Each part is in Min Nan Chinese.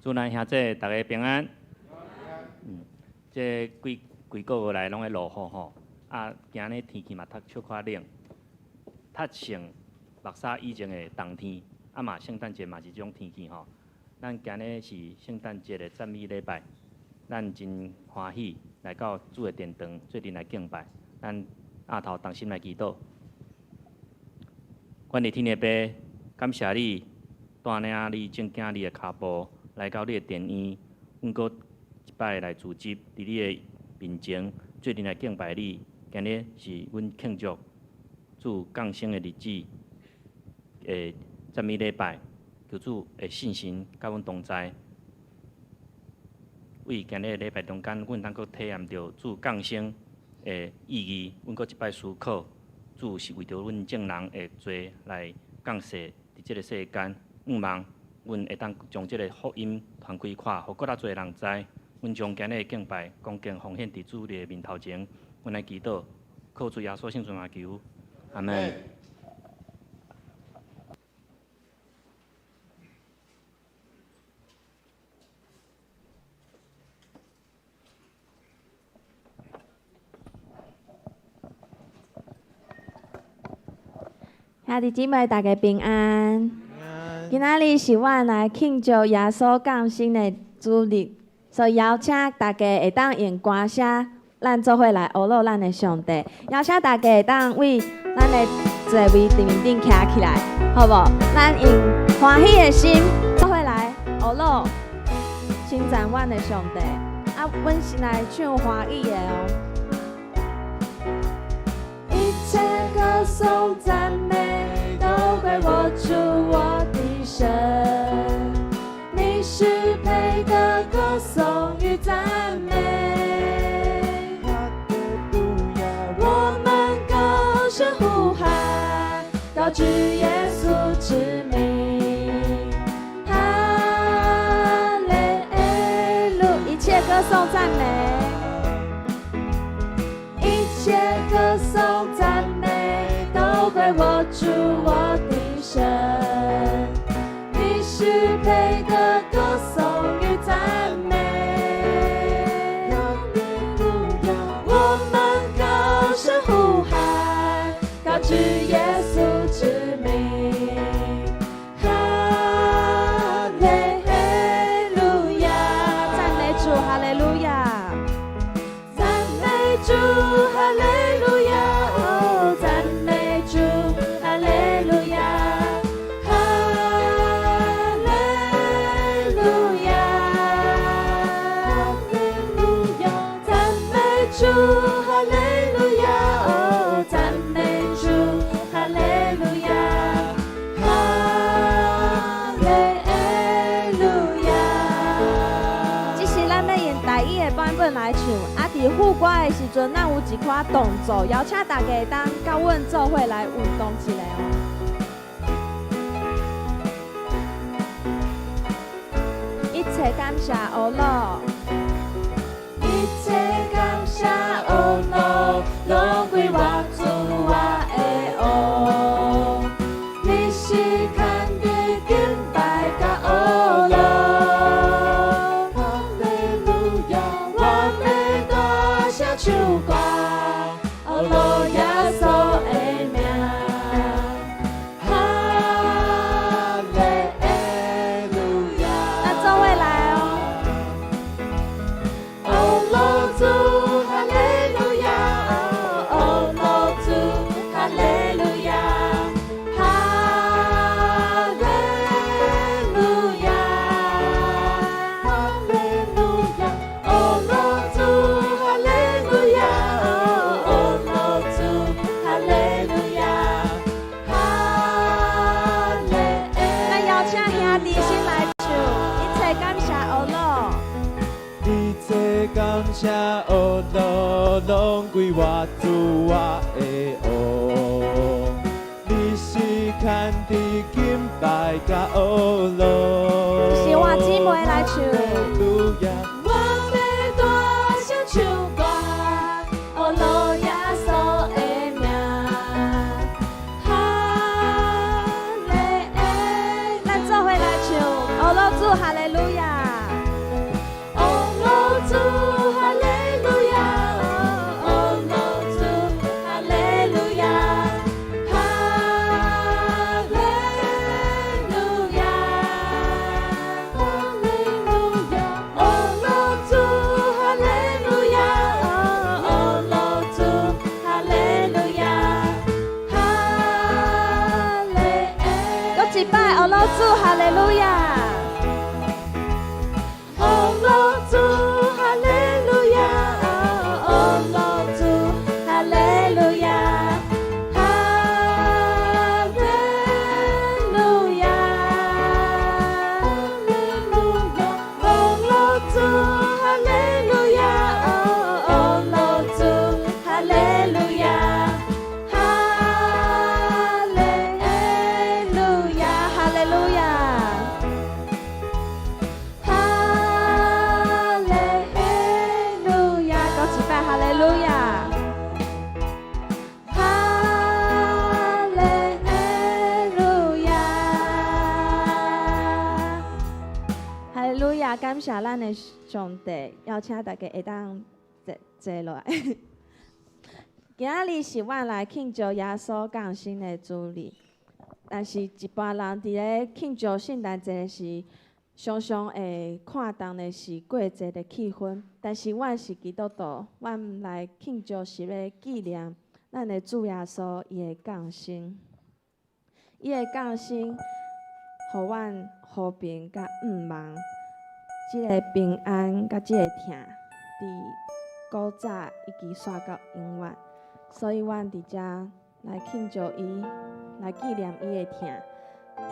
主內兄弟，逐家平安。這幾幾個月來攏咧落雨吼，啊，今日天氣嘛較小可冷，較像目屎以前的冬天，啊嘛聖誕節嘛是這種天氣吼。咱今日是聖誕節的讚美禮拜，咱真歡喜來到主的殿堂，做陣來敬拜。咱額頭同心來祈禱。阮的天的父，感謝你帶領你眾囝兒的跤步來到你的殿院，阮閣一擺來聚集佇你的面前，做陣來敬拜你。今日是阮慶祝主降生的日子的讚美禮拜，求主的信心佮阮同在。為今日禮拜中間，阮通閣體驗著主降生的意義，阮閣一擺思考，主是為著阮眾人的罪來降世佇這个世間。向望阮會當將這个福音傳開看，予閣較濟人知。阮將今日的敬拜恭敬奉獻佇主的面頭前，阮來祈禱，靠主耶穌聖名求，阿門。兄弟姊妹，大家平安。今仔日是阮來慶祝耶穌降生的主日，所以邀請大家會當用歌聲，咱做伙來呵咾咱的上帝。邀請大家會當為咱的座位頂面頂徛起來，好無？咱用歡喜的心做伙來呵咾稱讚阮的上帝。啊，阮先來唱華語的哦。一切歌頌讚美都歸我主我的神，你是配得歌頌與讚美。我們高聲呼喊，高舉耶穌之名，哈利路！一切歌頌讚美，一切歌頌讚美都歸我主我的神，你是配得歌頌與讚美。我們高聲呼喊，高舉耶穌之名，哈利路亞！讚美主，哈利路亞！讚美主，哈利路亞！哦，讚美主，哈利路亞！哈利路亞！讚美主，哈利路亞！哦，讚美主，哈利路亞！哈利路亞！這是咱欲用台語的版本來唱，啊，佇副歌的時陣，咱有一寡動作，邀請大家會當佮阮做伙來運動一下哦。一切感謝呵咾，一切感謝呵咾，攏歸我主我的王。你是牽得敬拜佮呵咾，我欲大聲唱歌，呵咾耶穌的名，哈利路亞！咱做伙來哦。呵咾主，哈利路亞！呵咾主，哈利路亞！哈利路亞！哈利路亞！呵咾主，哈利路亞！呵咾主，哈利路亞！哈利。咱邀請兄弟先來唱，一切感謝呵咾。一切感謝呵咾，攏歸我主我的王。你是牽得敬拜佮呵咾。是我姊妹來唱。路亞。我欲大聲唱歌，呵咾耶穌的名，哈利。咱做伙來唱，呵咾主，哈利路亞。路亞！哦，樂主，哈利路亞！哦，樂主，哈利路亞！哈利路亞！哦，樂主，哈利路亞！哦，樂主，哈利路亞！哈利路亞！哈利路亞！哈利路亞，閣一擺哈利路亞！哈利路亞！哈利路亞！感謝咱的上帝，邀請大家會當坐坐落來。今仔日是阮來慶祝耶穌降生的主日，但是一般人佇咧慶祝聖誕節時，常常會看重的是過節的氣氛。但是阮是基督徒，阮來慶祝是欲紀念咱的主耶穌伊的降生，伊的降生，予阮和平佮向望，這个平安佮這个疼，佇古早已經紲到永遠。所以阮佇遮來慶祝伊，來紀念伊的疼。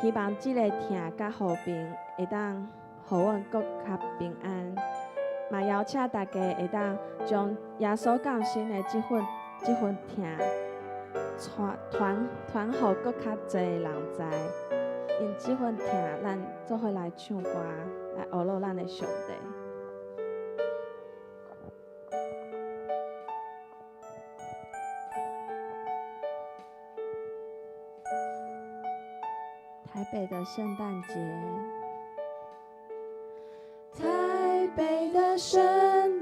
希望這个疼佮和平會當予阮閣較平安。嘛邀請大家會當將耶穌降生的這份疼，傳傳傳予閣較濟人知。用這份疼，咱做伙來唱歌，來學樂咱的上帝。台北的聖誕節，台北的聖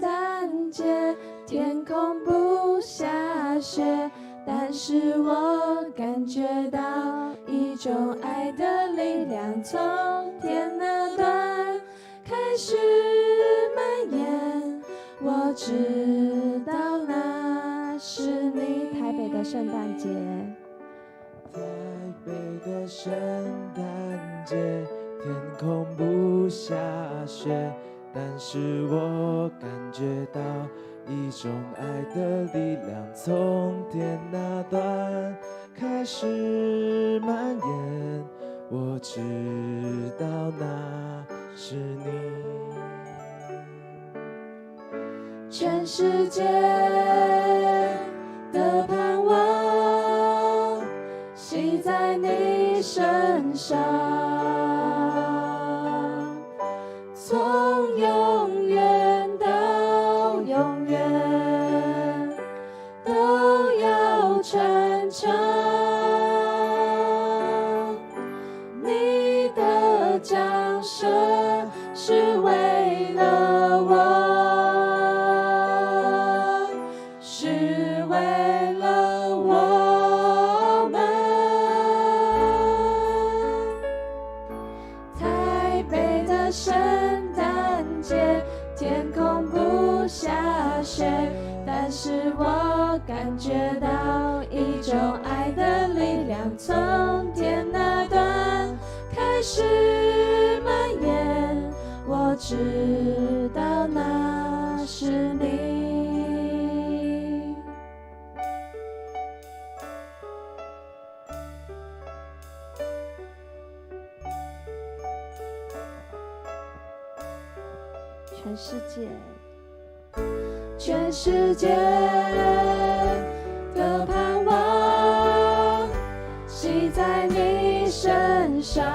誕節，天空不下雪，但是我感覺到一種愛的力量從天那端開始蔓延，我知道那是你。台北的聖誕節。台北的聖誕節，天空不下雪，但是我感覺到一種愛的力量從天那端開始蔓延，我知道那是你。全世界的盼望繫在你身上，從永遠到永遠都要傳唱你的降生是為了我，是為了我們。台北的聖誕節，天空不下雪，但是我感覺到一種愛的力量從天那端開始蔓延，我知道那是你。全世界，全世界的盼望繫在你身上，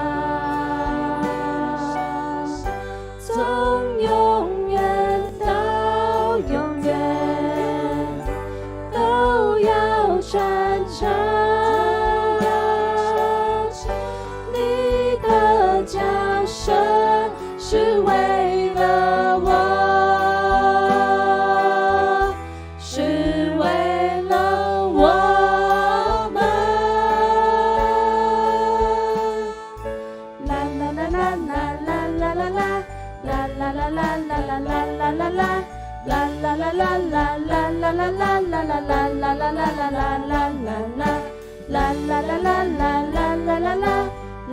從永遠到永遠都要傳唱你的降生是為了我，是為了我們。啦啦啦啦啦啦啦啦啦，啦啦啦啦啦啦啦啦啦啦，啦啦啦啦啦啦啦啦啦啦啦啦啦啦啦啦啦啦啦，啦啦啦啦啦啦啦啦啦，啦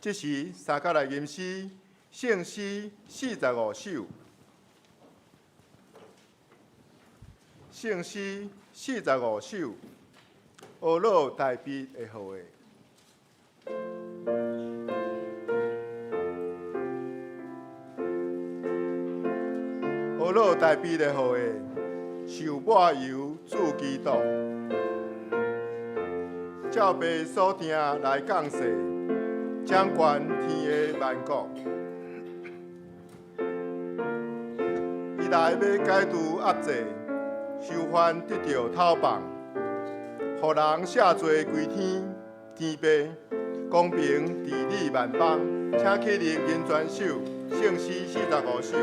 這時，三甲來吟詩，聖詩45首。聖詩四十五首，呵咾大衛的後裔。呵咾大衛的後裔，受抹油主基督，照父所定來降世，掌權天的萬國。伊來欲解除壓制，收還得著偷放，予人赦罪歸天天父，公平治理萬邦。請起立吟全首，聖詩四十五首。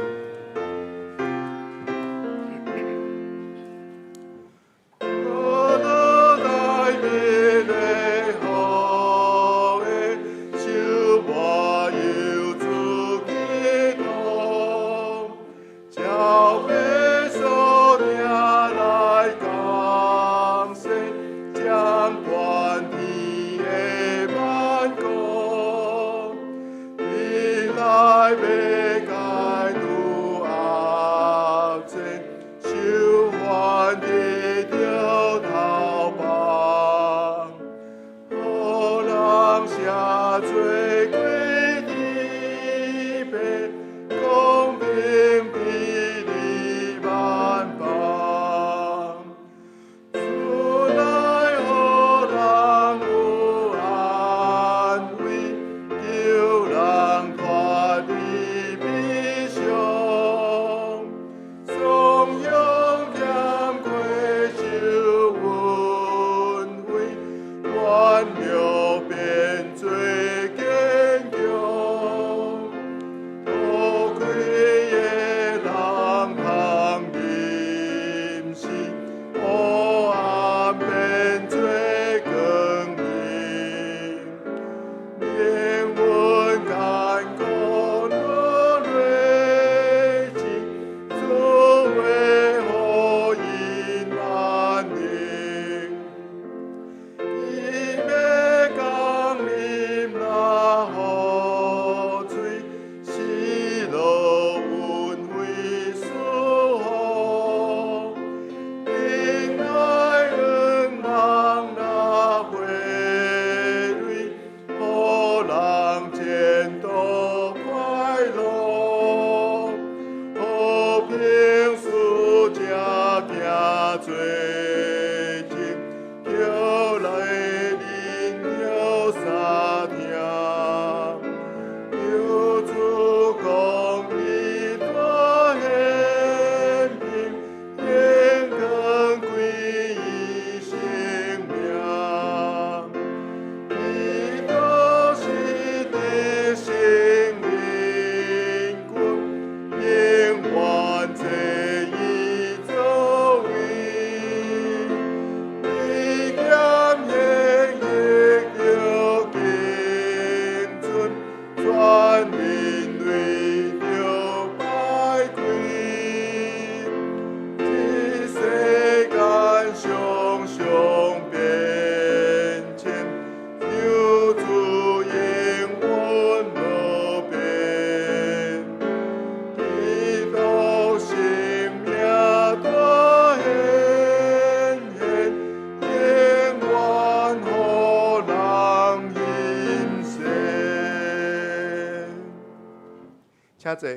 請坐。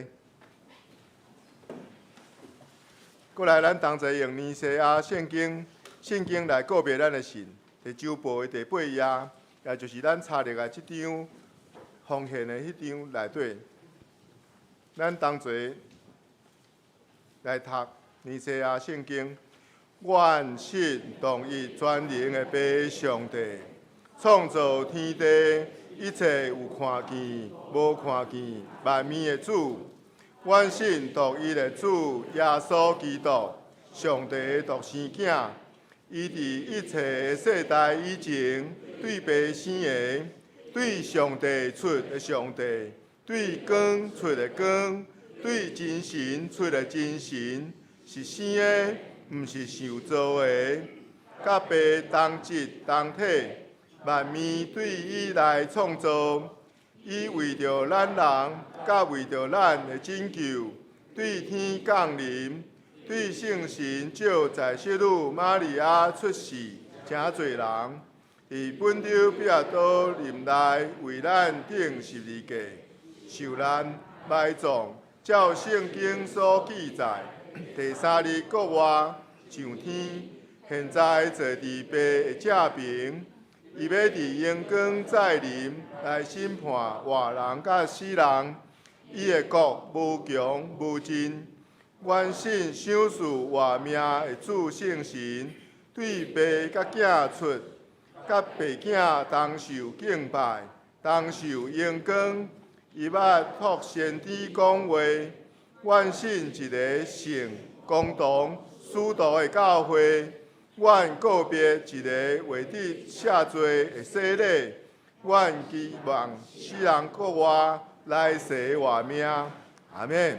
過來，咱同齊用尼西亞聖經，聖經來告別咱的神。第周報的第八頁，也就是咱查歷的這張奉獻的彼張內底，咱同齊來讀尼西亞聖經。願信獨一全能的父上帝，創造天地一切有看見、無看見萬物的主。阮信獨一的主耶穌基督，上帝的獨生囝。伊佇一切的世代以前，對父生的，對上帝出的上帝，對光出的光，對真神出的真神，是生的，毋是受造的，佮父同質同體，萬物對伊來創造。伊伊為著咱人，佮為著咱的拯救，對天降臨，對聖神藉在聖女瑪利亞出世，成做人。佇本丟彼拉多任內為咱釘十字架，受難、埋葬，照聖經所記載，第三日復活，上天，現在坐佇父的正爿，伊欲佇榮光再臨來審判活人佮死人，伊的國無窮無盡。阮信賞賜活命的主聖神，對父佮囝出，佮父囝同受敬拜，同受榮光。伊捌託先知講話，阮信一个聖公同使徒的教會，阮告別一个會得赦罪的洗禮，阮期望死人復活，來世活命。阿們。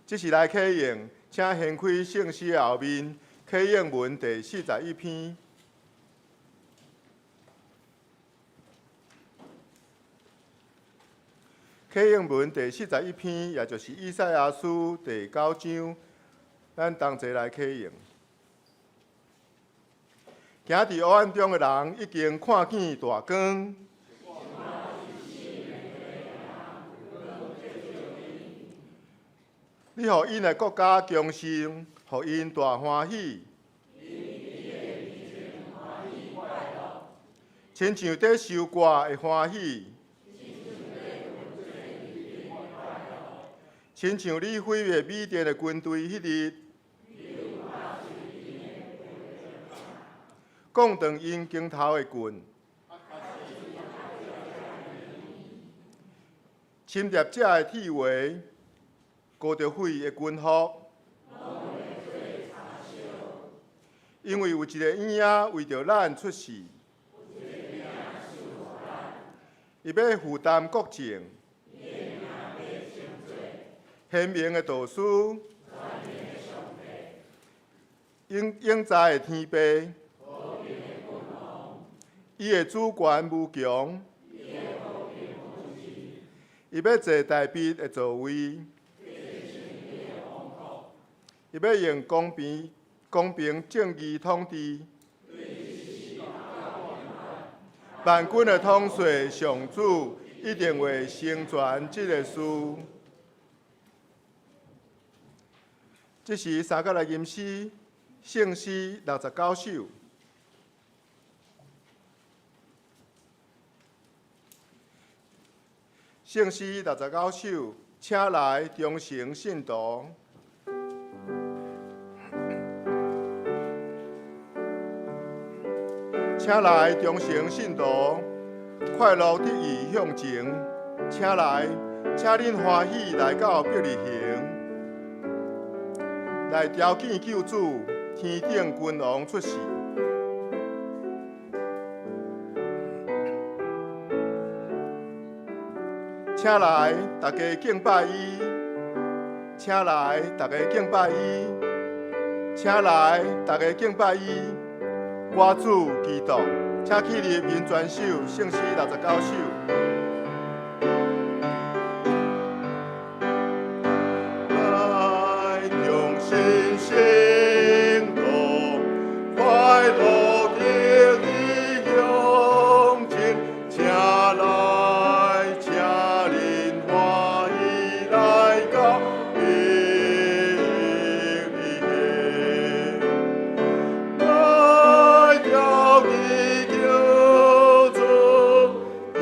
這時來啟應，請掀開聖詩的後面，啟應文第41篇。啟應文第41篇，也就是以賽亞書第九章，咱同齊來啟應。行佇黑暗中的人，已經看見大光。你予𪜶的國家強盛，予𪜶大歡喜。親像佇收割的歡喜。親像你毀滅米甸的軍隊彼日，摃斷𪜶肩頭的棍，侵掠者的鐵鞋，膏著火的軍服。因為有一个嬰仔為著咱出世，伊欲負擔國政，賢明的導師，永永在的天父，伊的主權無窮，伊欲坐大衛的座位，伊欲用公平正義統治，萬軍的統帥上主一定會成全這个事。這時三角來吟詩，聖詩69首。聖詩69首，請來忠誠信徒。請來忠誠信徒，快樂得意向前。請來，請恁歡喜來到伯利恆，來朝見救主，天頂君王出世。請來，大家敬拜伊。請來，大家敬拜伊。請來，大家敬拜伊。我主基督，請起立吟全首聖詩69首。來忠心信徒，快樂得意向前，請來，請恁歡喜來到伯利恆，來朝見救主，天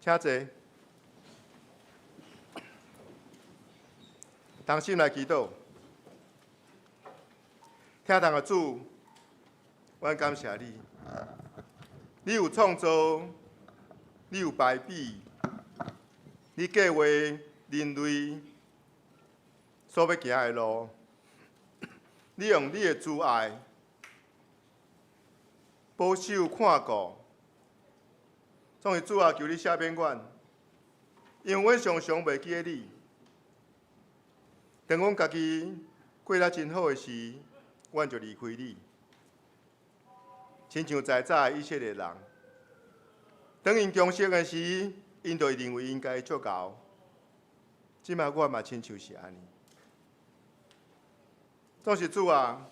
請坐。同心來祈禱，疼痛的主，阮感謝你，你有創造，你有排比，你計劃人類所欲行的路，你用你的慈愛保守看顧，總是主啊，求你赦免阮，因為阮常常袂記得你。當阮家己過得真好的時，阮就離開你，親像在早的以色列人。當𪜶強盛的時，𪜶就認為𪜶家己足𠢕。這擺我嘛親像是按呢。總是主啊，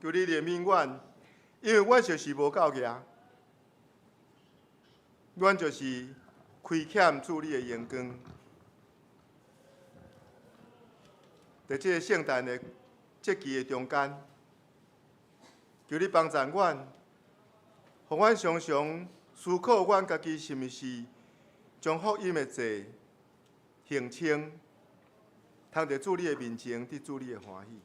求你憐憫阮，因為阮就是無夠額，阮就是虧欠主你的榮光。佇這個聖誕的節期的中間，求你幫助阮，予阮常常思考阮家己是毋是將福音的罪還清，通佇主你的面前得主你的歡喜。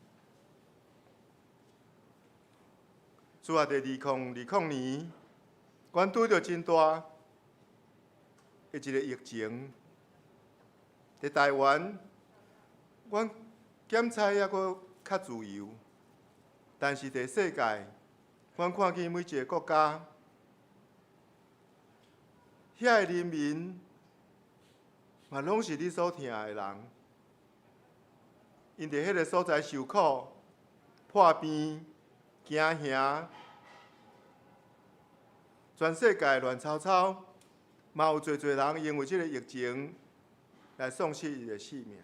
主啊，佇2020年，阮拄著真大的一個疫情，佇台灣，阮檢測猶閣較自由，但是佇世界，阮看見每一個國家，遐个人民嘛攏是你所疼的人，𪜶佇彼个所在受苦、破病、驚嚇，全世界亂糟糟，嘛有濟濟人因為這个疫情來喪失伊的性命。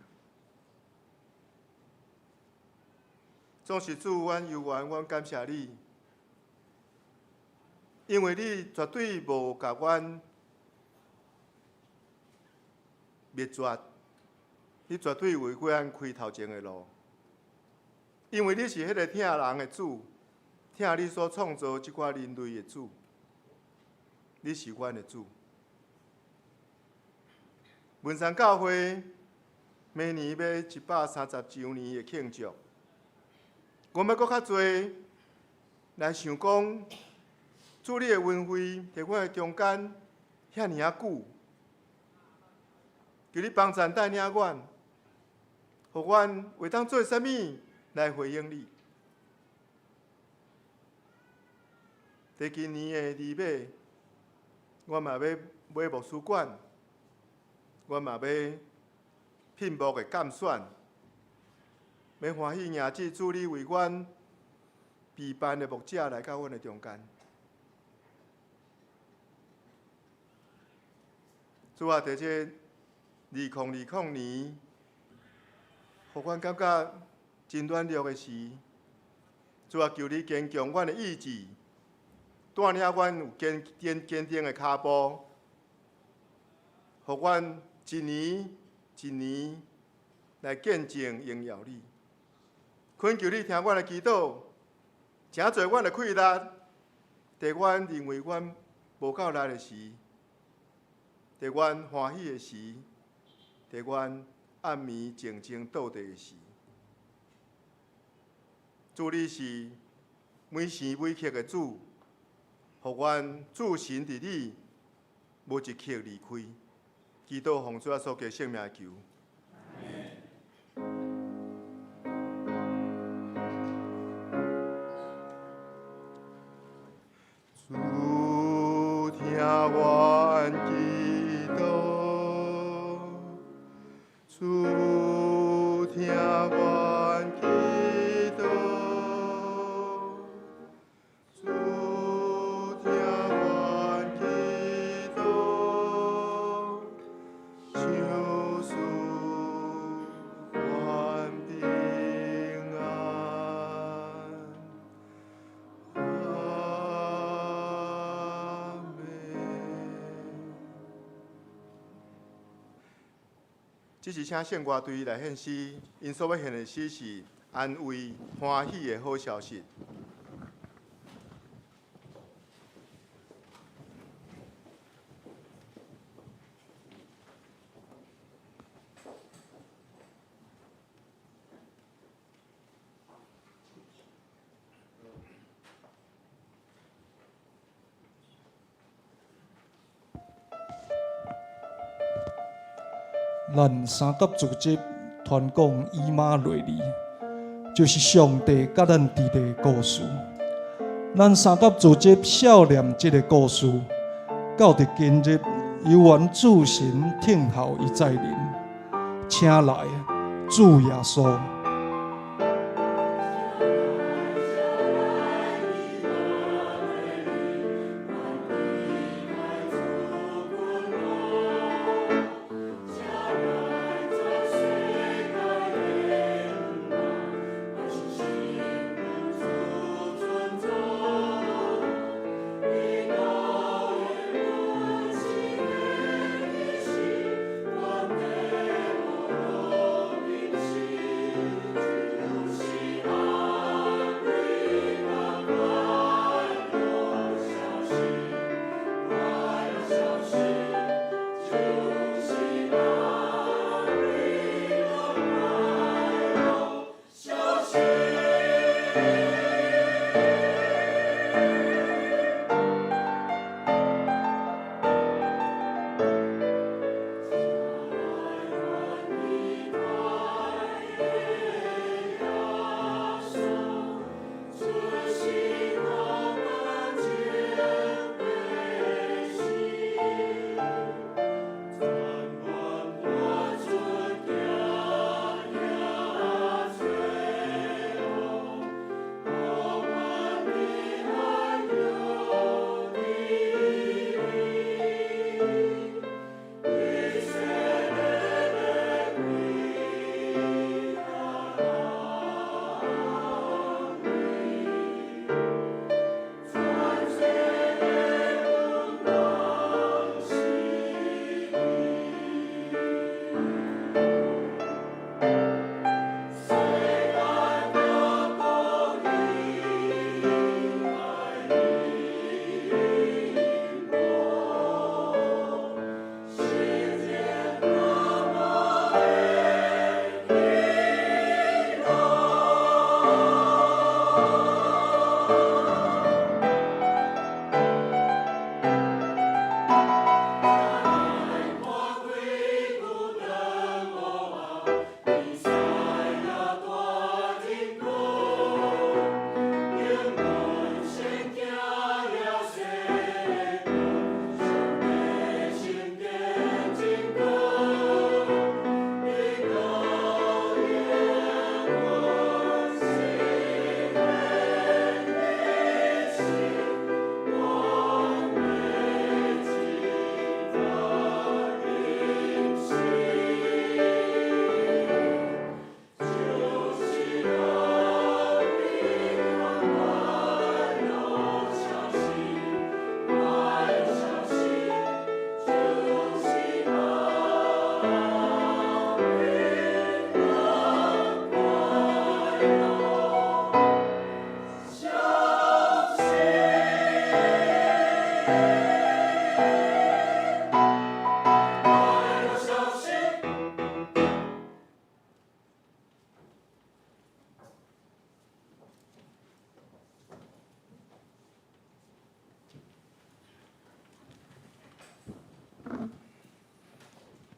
總是主，阮猶原，阮感謝你，因為你絕對無共阮滅絕，你絕對為阮開頭前的路，因為你是彼个疼人的主，疼你所創造這寡人類的主，你是阮的主。文山教會明年欲130週年的慶祝。我們閣較濟來想講，主你的恩惠佇阮的中間遐爾仔久，求你幫贊帶領阮，予阮會當做啥物來回應你。佇今年的年尾，我嘛欲買牧師館，我嘛欲聘牧的監選。欲歡喜迎接主你為阮備辦的牧者來到阮的中間。主啊，佇這2020年，予阮感覺真軟弱的時，主啊，求你堅強阮的意志，帶領阮有堅堅堅定的跤步，予阮一年一年來見證榮耀你。懇求你聽阮的祈禱，誠濟阮的氣力，佇阮認為阮無夠力的時，佇阮歡喜的時，佇阮暗暝靜靜倒地的時，主你是每時每刻的主，予阮注神佇你，無一刻離開。祈禱奉主耶穌基督聖名求。主聽阮祈禱，主聽阮祈禱，主聽阮祈禱，求賜阮平安。阿們。這是請聖歌隊來獻詩，𪜶所欲獻的詩是安慰歡喜的好消息。咱三甲組織傳講以馬內利，就是上帝佮咱佇的故事。咱三甲組織數念這个故事，到佇今日猶原主神聽候伊再臨，請來主耶穌。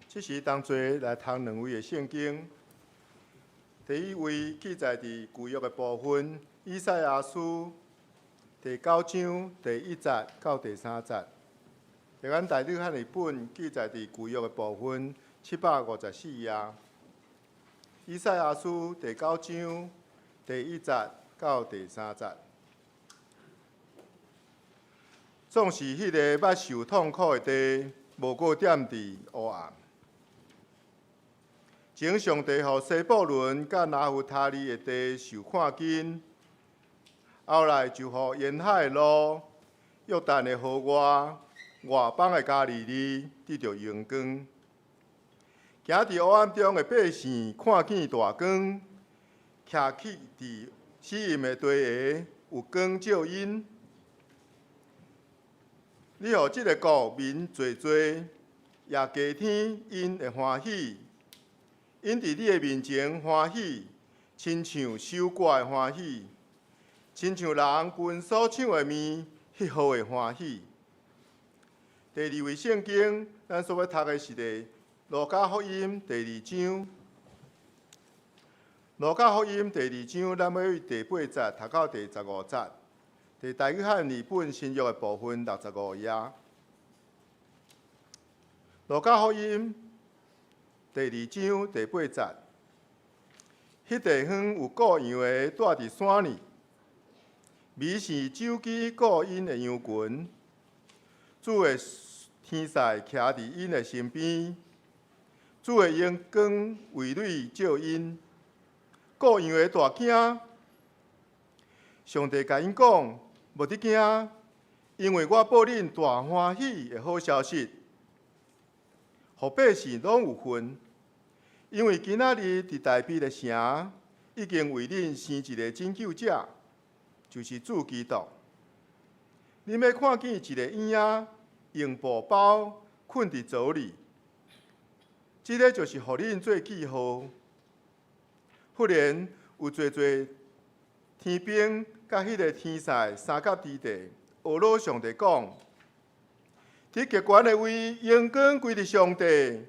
這時同齊來讀兩位的聖經。第一位記載佇舊約的部分，以賽亞書第九章第一節到第三節。佇咱台語漢譯本記載佇舊約的部分754頁。以賽亞書第九章第一節到第三節。總是彼个捌受痛苦的地，無閣踮佇黑暗。前上帝予西布倫佮拿弗他利的地受看見，後來就予沿海的路、約旦的河外、外邦的加利利得著榮光。行佇黑暗中的百姓看見大光，徛起佇死蔭的地下，有光照𪜶。你予這个國民濟濟，也加添𪜶的歡喜。𪜶佇你的面前歡喜，親像收割的歡喜，親像人分所搶的物，彼號的歡喜。第二位聖經，咱所欲讀的是佇路加福音第二章，路加福音第二章，咱欲对第八節讀到第15節，佇台語漢譯本新約的部分65頁。路加福音第二章第八節，彼地方有顧羊的蹛佇山裡，美善手機顧𪜶的羊群，主的天使徛佇𪜶的身邊，主的榮光圍內照𪜶，顧羊的大驚。上帝共𪜶講：無得驚，因為我報恁大歡喜的好消息，予百姓攏有份。因為今仔日佇大衛的城，已經為恁生一个拯救者，就是主基督。恁欲看見一个嬰仔用布包睏佇槽裡，這个就是予恁做記號。忽然有濟濟天兵佮彼个天使相佮佇地，呵咾上帝講：佇極懸的位，榮光歸佇上帝；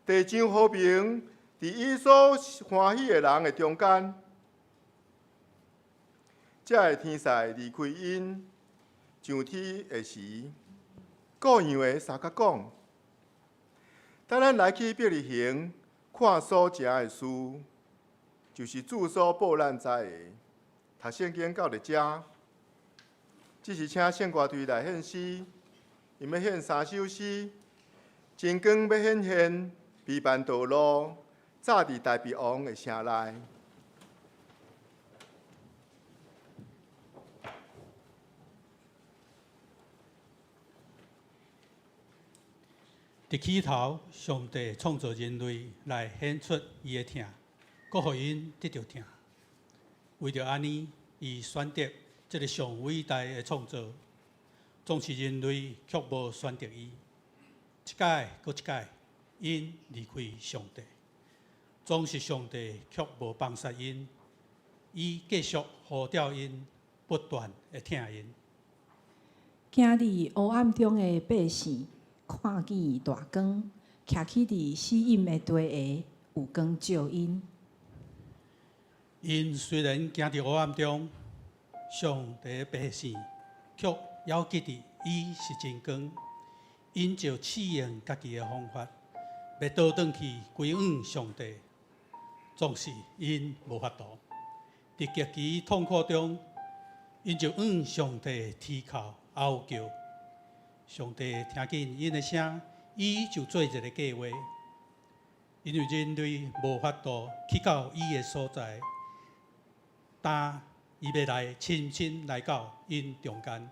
地上和平，佇伊所歡喜的人的中間。這个天使離開𪜶上天的時，顧羊的相佮講：等咱來去伯利恆看所成的事，就是主所報咱知的。讀聖經到佇遮，這時請聖歌隊來獻詩，𪜶欲獻三首詩。真光欲顯現，悲萬道路，早佇大衛王的城內。佇起頭，上帝創造人類來顯出伊的疼，閣予𪜶得著疼。為著按呢，伊選擇這个上偉大的創造，總是人類卻無選擇伊。一擺閣一擺，𪜶離開上帝，總是上帝卻無放殺𪜶，伊繼續呼召𪜶，不斷的疼𪜶。行佇黑暗中的百姓，看見大光；徛起佇死蔭的地下，有光照𪜶。𪜶雖然行佇黑暗中，上帝的百姓卻猶記得伊是真光。𪜶就試用家己的方法，欲倒轉去歸向上帝，總是𪜶無法度。佇極其痛苦中，𪜶就向上帝啼哭哀叫。上帝聽見𪜶的聲，伊就做一个計畫。因為人類無法度去到伊的所在，但伊欲來親身來到𪜶中間。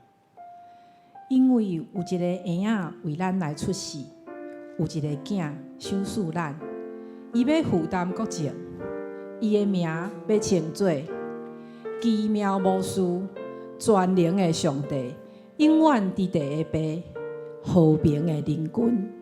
因為有一个嬰仔為咱來出世，有一个囝賞賜咱，伊欲負擔國政，伊的名欲稱做奇妙謀士、全能的上帝、永遠佇地的父、和平的鄰君。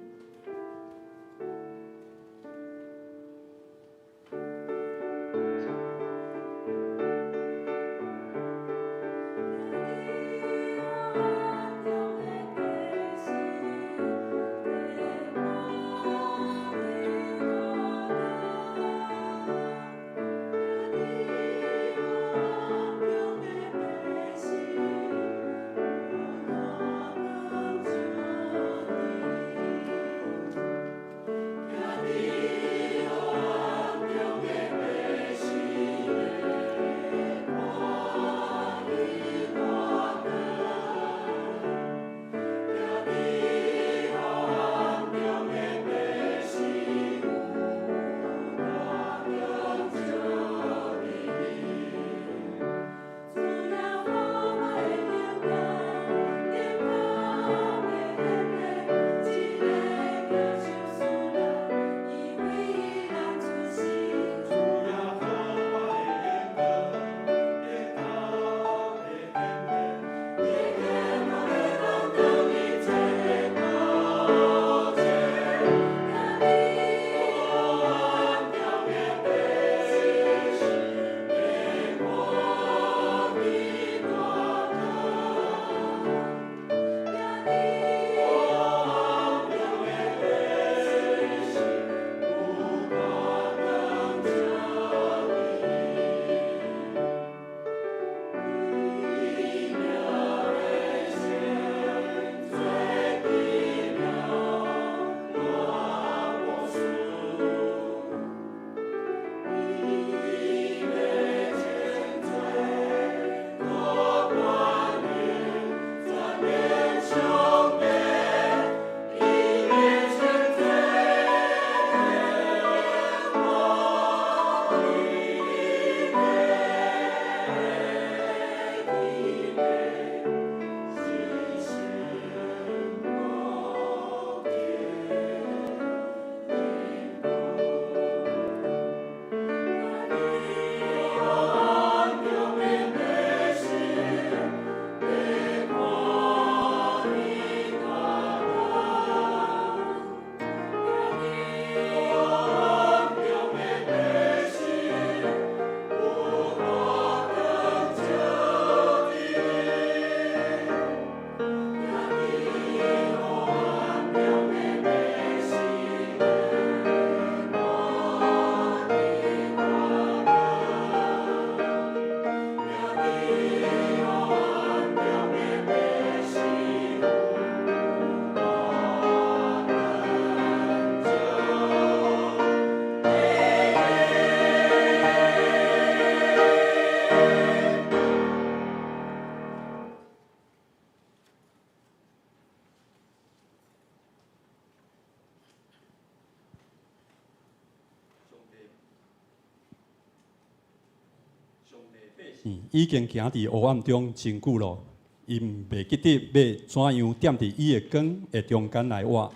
已經行佇黑暗中真久咯，𪜶袂記得欲怎樣踮佇伊的光的中間來活，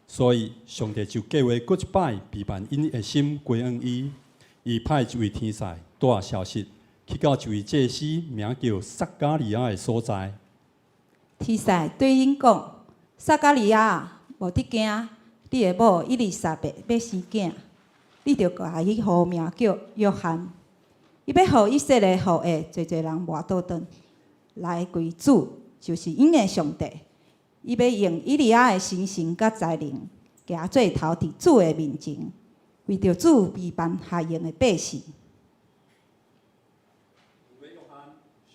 所以上帝就計劃閣一擺備辦𪜶的心歸向伊。伊派一位天使帶消息去到一位祭司名叫撒迦利亞的所在。天使對𪜶講：撒迦利亞，無得驚，你的某伊麗莎白欲生囝，你著共伊號名叫約翰。伊欲予以色列後裔濟濟人活倒轉來歸主，就是𪜶的上帝。伊欲用以利亞的神聖佮才能，行做頭佇主的面前，為著主備辦合用的百姓。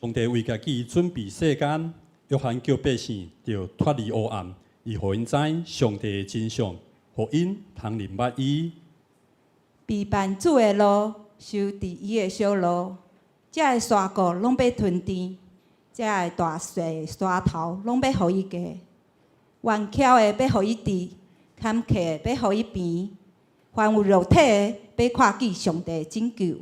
上帝為家己準備世間，約翰叫百姓著脫離黑暗，伊予𪜶知上帝的真相，予𪜶通認捌伊。備辦主的路，修治伊的小路，遮的山谷攏欲吞甜，遮的大細山頭攏欲予伊低，彎曲的欲予伊直，坎坷的欲予伊平，凡有肉體的欲看見上帝的拯救。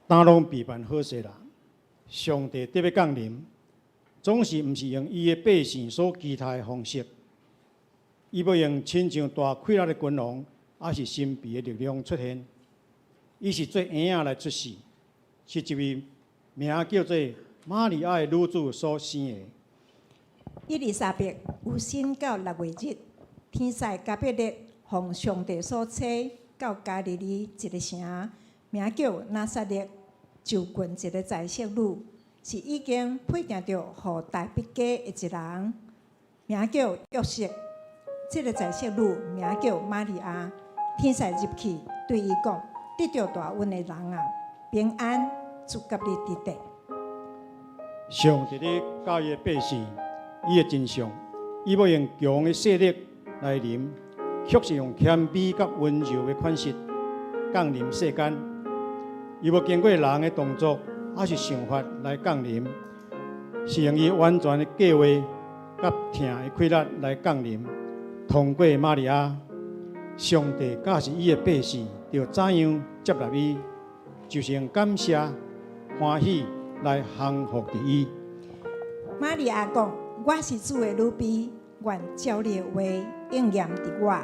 當攏備辦好勢啦，上帝得欲降臨，總是毋是用伊的百姓所期待的方式。伊欲用親像大氣力的君王，抑是神秘的力量出現。伊是做嬰仔來出世，是一位名叫做瑪利亞的女子所生的。伊麗莎白有身到六月日，天使加百列奉上帝所差到加利利一个城，名叫拿撒勒，就近一個宰相女，是已經配定著予大衛家的一人，名叫約瑟。這个宰相女名叫瑪利亞。天使入去對伊講：得著大恩的人啊，平安，主佮你佇咧。上帝咧教伊的百姓，伊的真相，伊欲用強的勢力來臨，卻是用謙卑佮溫柔的款式降臨世間。伊無經過人的動作，抑是想法來降臨，是用伊完全的計劃佮疼的氣力來降臨。通過瑪利亞，上帝教示伊的百姓，著怎樣接納伊，就是用感謝、歡喜來降服佇伊。瑪利亞講：我是主的女婢，願照你的話應驗佇我。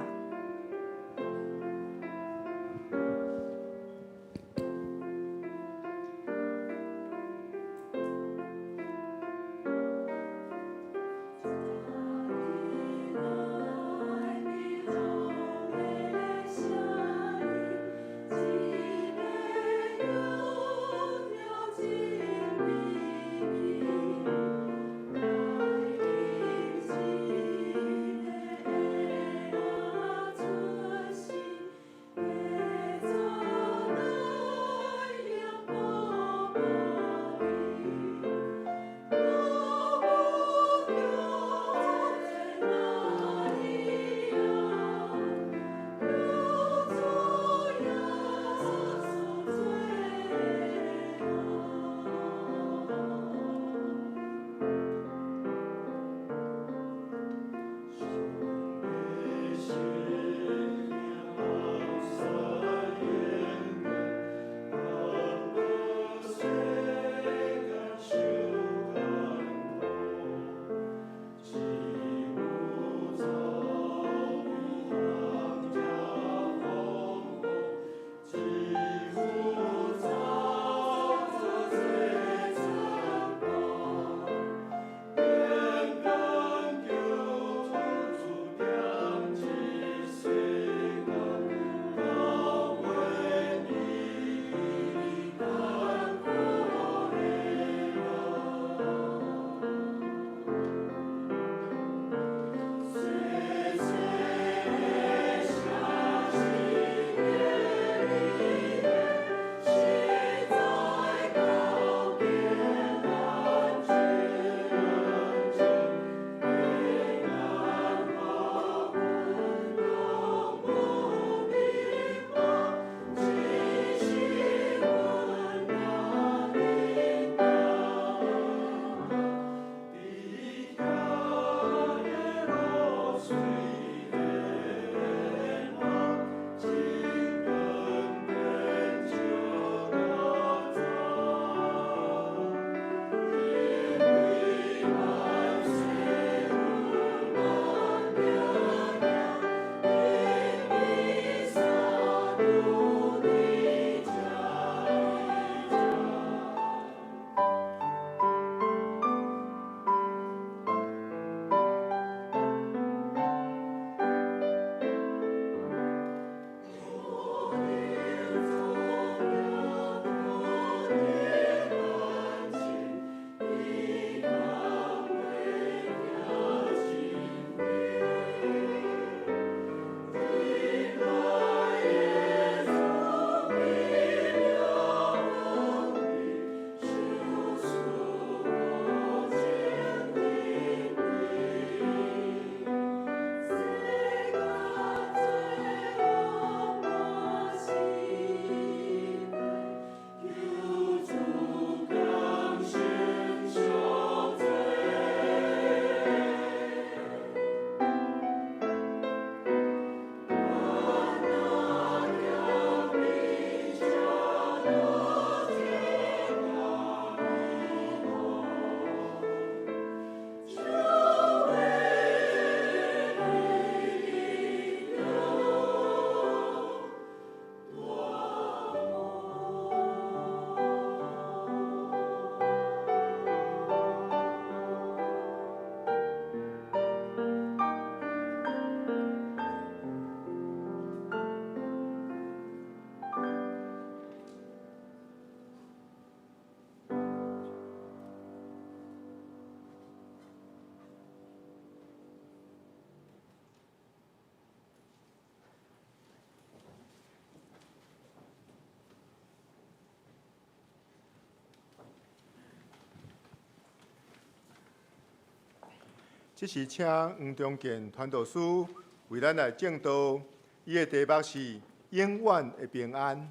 這時請黃中健傳道師為咱來證道，伊的題目是永遠的平安。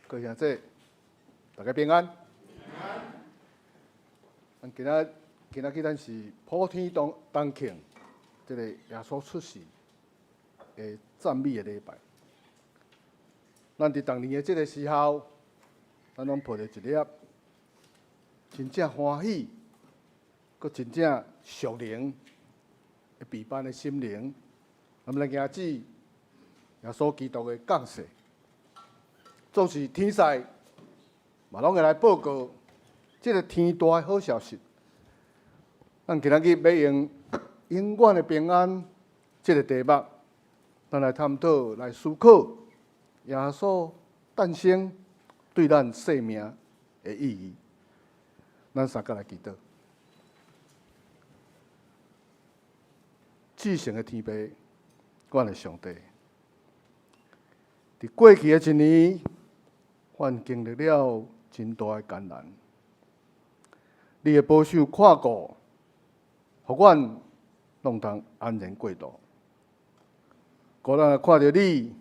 各位兄弟，大家平安。咱今仔今仔日咱是普天同同慶，這个耶穌出世的讚美的禮拜。咱佇逐年的這个時候，咱攏抱著一粒真正歡喜，閣真正屬靈的平安的心靈，咱們來迎接耶穌基督的降世。總是天使嘛，攏會來報告這个天大的好消息。咱今仔日欲用永遠的平安這个題目，咱來探討、來思考耶穌誕生對咱生命的意義。咱三個來祈禱。至聖的天父，阮的上帝，佇過去的一年，阮經歷了真大的艱難。你的保守看顧，予阮攏通安然過渡。閣咱若看著你，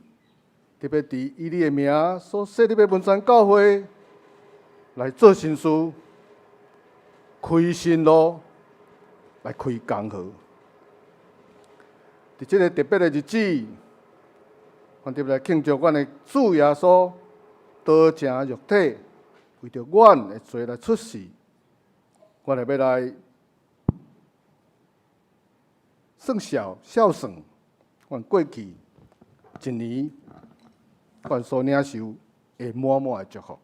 特別佇以你的名所設立的文山教會來做新事，開新路，來開江河。佇這个特別的日子，阮特別來慶祝阮的主耶穌道成肉體，為著阮的罪來出世。阮會欲來算數數算，阮過去一年，阮所領受的滿滿的祝福。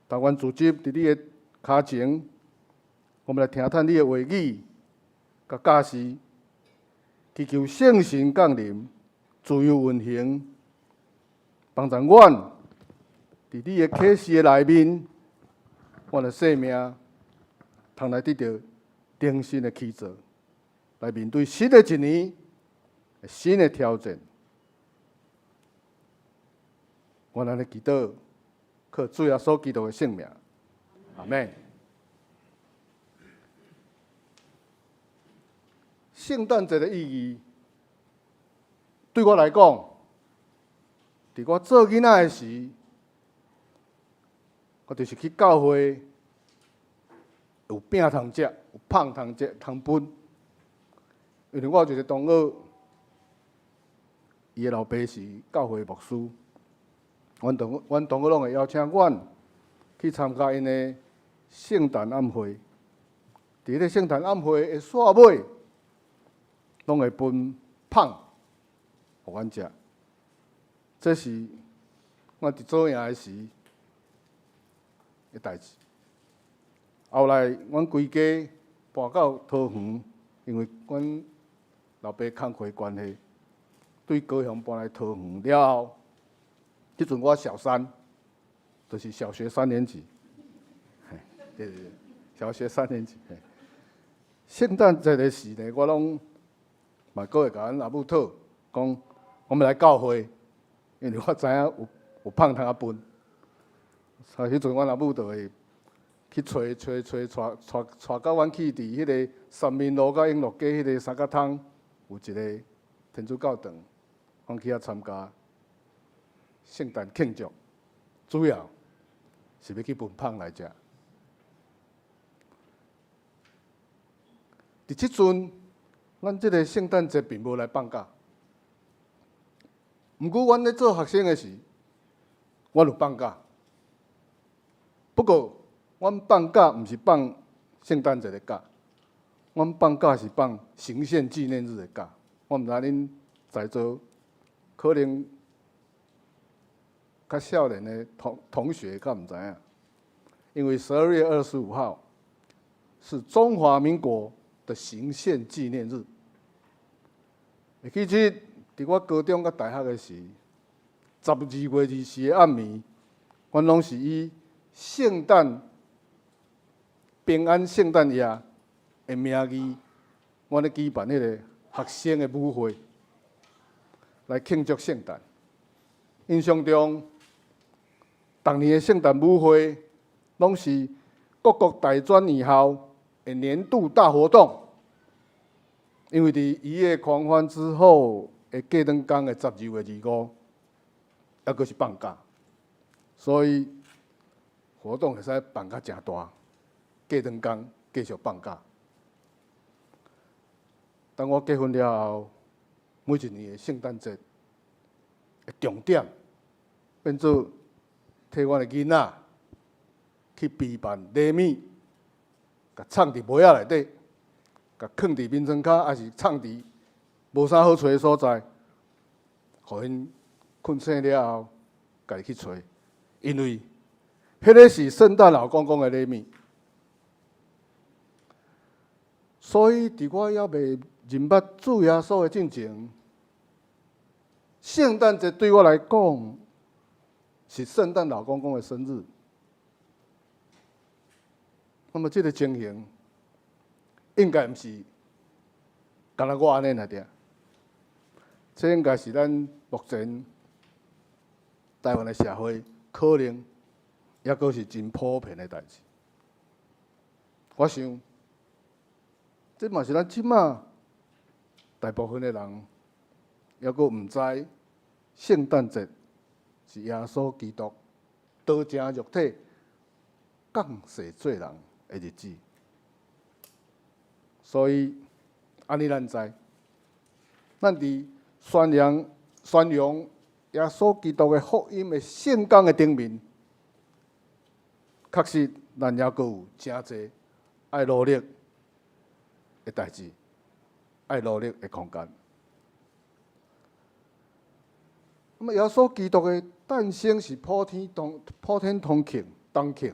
當阮聚集佇你的跤前，我們來聽聽你的話語，佮教示，祈求聖神降臨，自由運行，幫助阮佇你的啟示的內面，阮的生命通來得著重新的起造，來面對新的一年，新的挑戰。阮按呢祈禱，靠主耶穌基督的聖名，阿們。聖誕節的意義，對我來講，佇我做囡仔的時，我就是去教會，有餅通食，有麭通食，通分。因為我有一個同學，伊的老爸是教會牧師，阮同學攏會邀請阮去參加𪜶的聖誕晚會。佇彼个聖誕晚會的煞尾，攏會分麭予阮食。這是我佇做營的時的代誌。後來，阮規家搬到桃園，因為阮老爸工課關係，對高雄搬來桃園了後，彼陣我小三，就是小學三年級。對對對，小學三年級。聖誕節的時呢，我攏嘛閣會共阮阿母討，講我們來教會，因為我知影有麭通仔分。所以彼陣阮阿母就會去揣揣揣𤆬𤆬𤆬到阮去佇彼个三民路佮永樂街彼个三角窗有一个天主教堂，阮去遐參加聖誕慶祝，主要是欲去分麭來食。佇這陣，咱這個聖誕節並無來放假。毋過，阮咧做學生的時，阮有放假。不過，阮放假毋是放聖誕節的假，阮放假是放行憲紀念日的假。我毋知恁在座可能較少年的同學較毋知影，因為12月25號是中華民國的行憲紀念日。其實，佇我高中佮大學的時，12月24的暗暝，阮攏是以聖誕平安聖誕夜的名義，阮咧舉辦彼个學生的舞會，來慶祝聖誕。印象中，逐年的聖誕舞會，攏是各國大專院校的年度大活動。因為佇一夜狂歡之後的過兩工的12月25，猶閣是放假，所以活動會使辦甲誠大。過兩工繼續放假。當我結婚了後，每一年的聖誕節的重點變做替阮的囡仔去備辦禮物，共藏佇帽仔內底，共囥佇眠床跤，抑是藏佇無啥好揣的所在，予𪜶睏醒了後，家己去揣，因為彼个是聖誕老公公的禮物。所以，佇我猶未認捌主耶穌的進前，聖誕節對我來講是聖誕老公公的生日。那麼，這个情形應該毋是干焦我按呢爾爾，這應該是咱目前台灣的社會可能猶閣是真普遍的代誌。我想，這嘛是咱這馬大部分的人，猶閣毋知聖誕節是耶穌基督道成肉體降世做人的日子。所以，按呢咱知，咱佇宣揚宣揚耶穌基督的福音的聖工的頂面，確實咱猶閣有誠濟愛努力的代誌，愛努力的空間。那麼，耶穌基督的誕生是普天同慶，同慶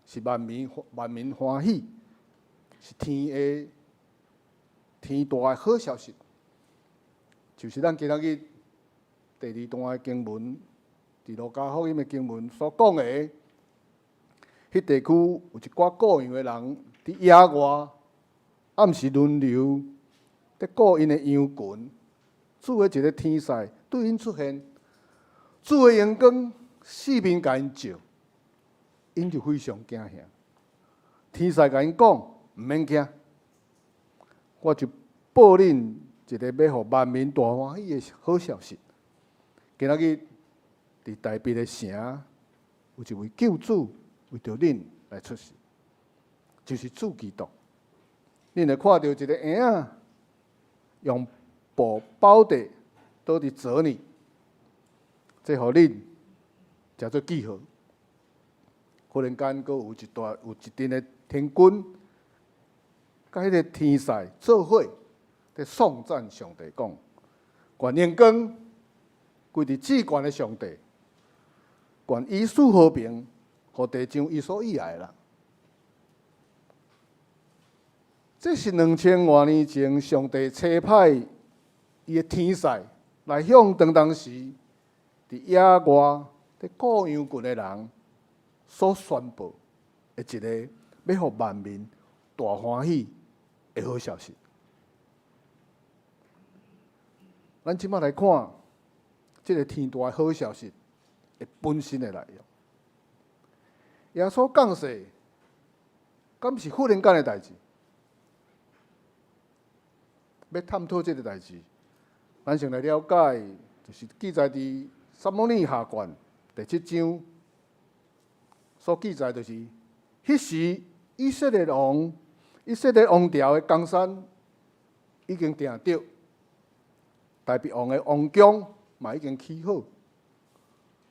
是萬民萬民歡喜，是天的天大的好消息。就是咱今仔日第二段的經文，佇路加福音的經文所講的，彼地區有一寡顧羊的人佇野外，暗時輪流佇顧𪜶的羊群。主的一个天使對𪜶出現，主的榮光四面共𪜶照，𪜶就非常驚嚇。天使共𪜶講，毋免驚，我就報恁一个欲予萬民大歡喜的好消息。今仔日佇大衛的城，有一位救主為著恁來出世，就是主基督。恁會看著一个嬰仔用布包著，倒佇槽裡，這予恁誠做記號。忽然間，閣有一陣的天軍，佮彼个天使做伙，佇頌讚上帝講：願榮光歸佇至懸的上帝，願伊賜和平，予地上伊所喜愛的人。這是2000外年前上帝差派伊的天使來向當當時佇野外佇顧羊群的人所宣布的一个欲予萬民大歡喜的好消息。咱這馬來看這个天大的好消息的本身的內容。耶穌降世，敢是忽然間的代誌？欲探討這个代誌，咱先來了解，就是記載佇撒母耳下卷第七章所記載，就是彼時以色列王朝的江山已經定著，大衛王的王宮嘛已經起好。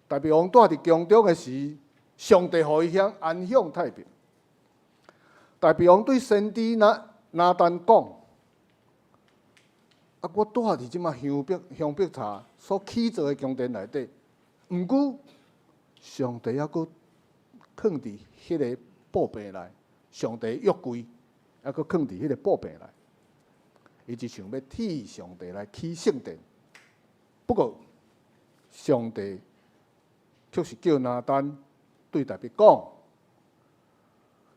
大衛王蹛佇宮中的時，上帝予伊享安享太平。大衛王對先知拿單講：啊，我蹛佇這馬香柏塔所起造的宮殿內底，毋過上帝猶閣囥佇彼个布棚內，上帝約櫃猶閣囥佇彼个布棚內，伊就想欲替上帝來起聖殿。不過上帝卻是叫拿單對大衛講：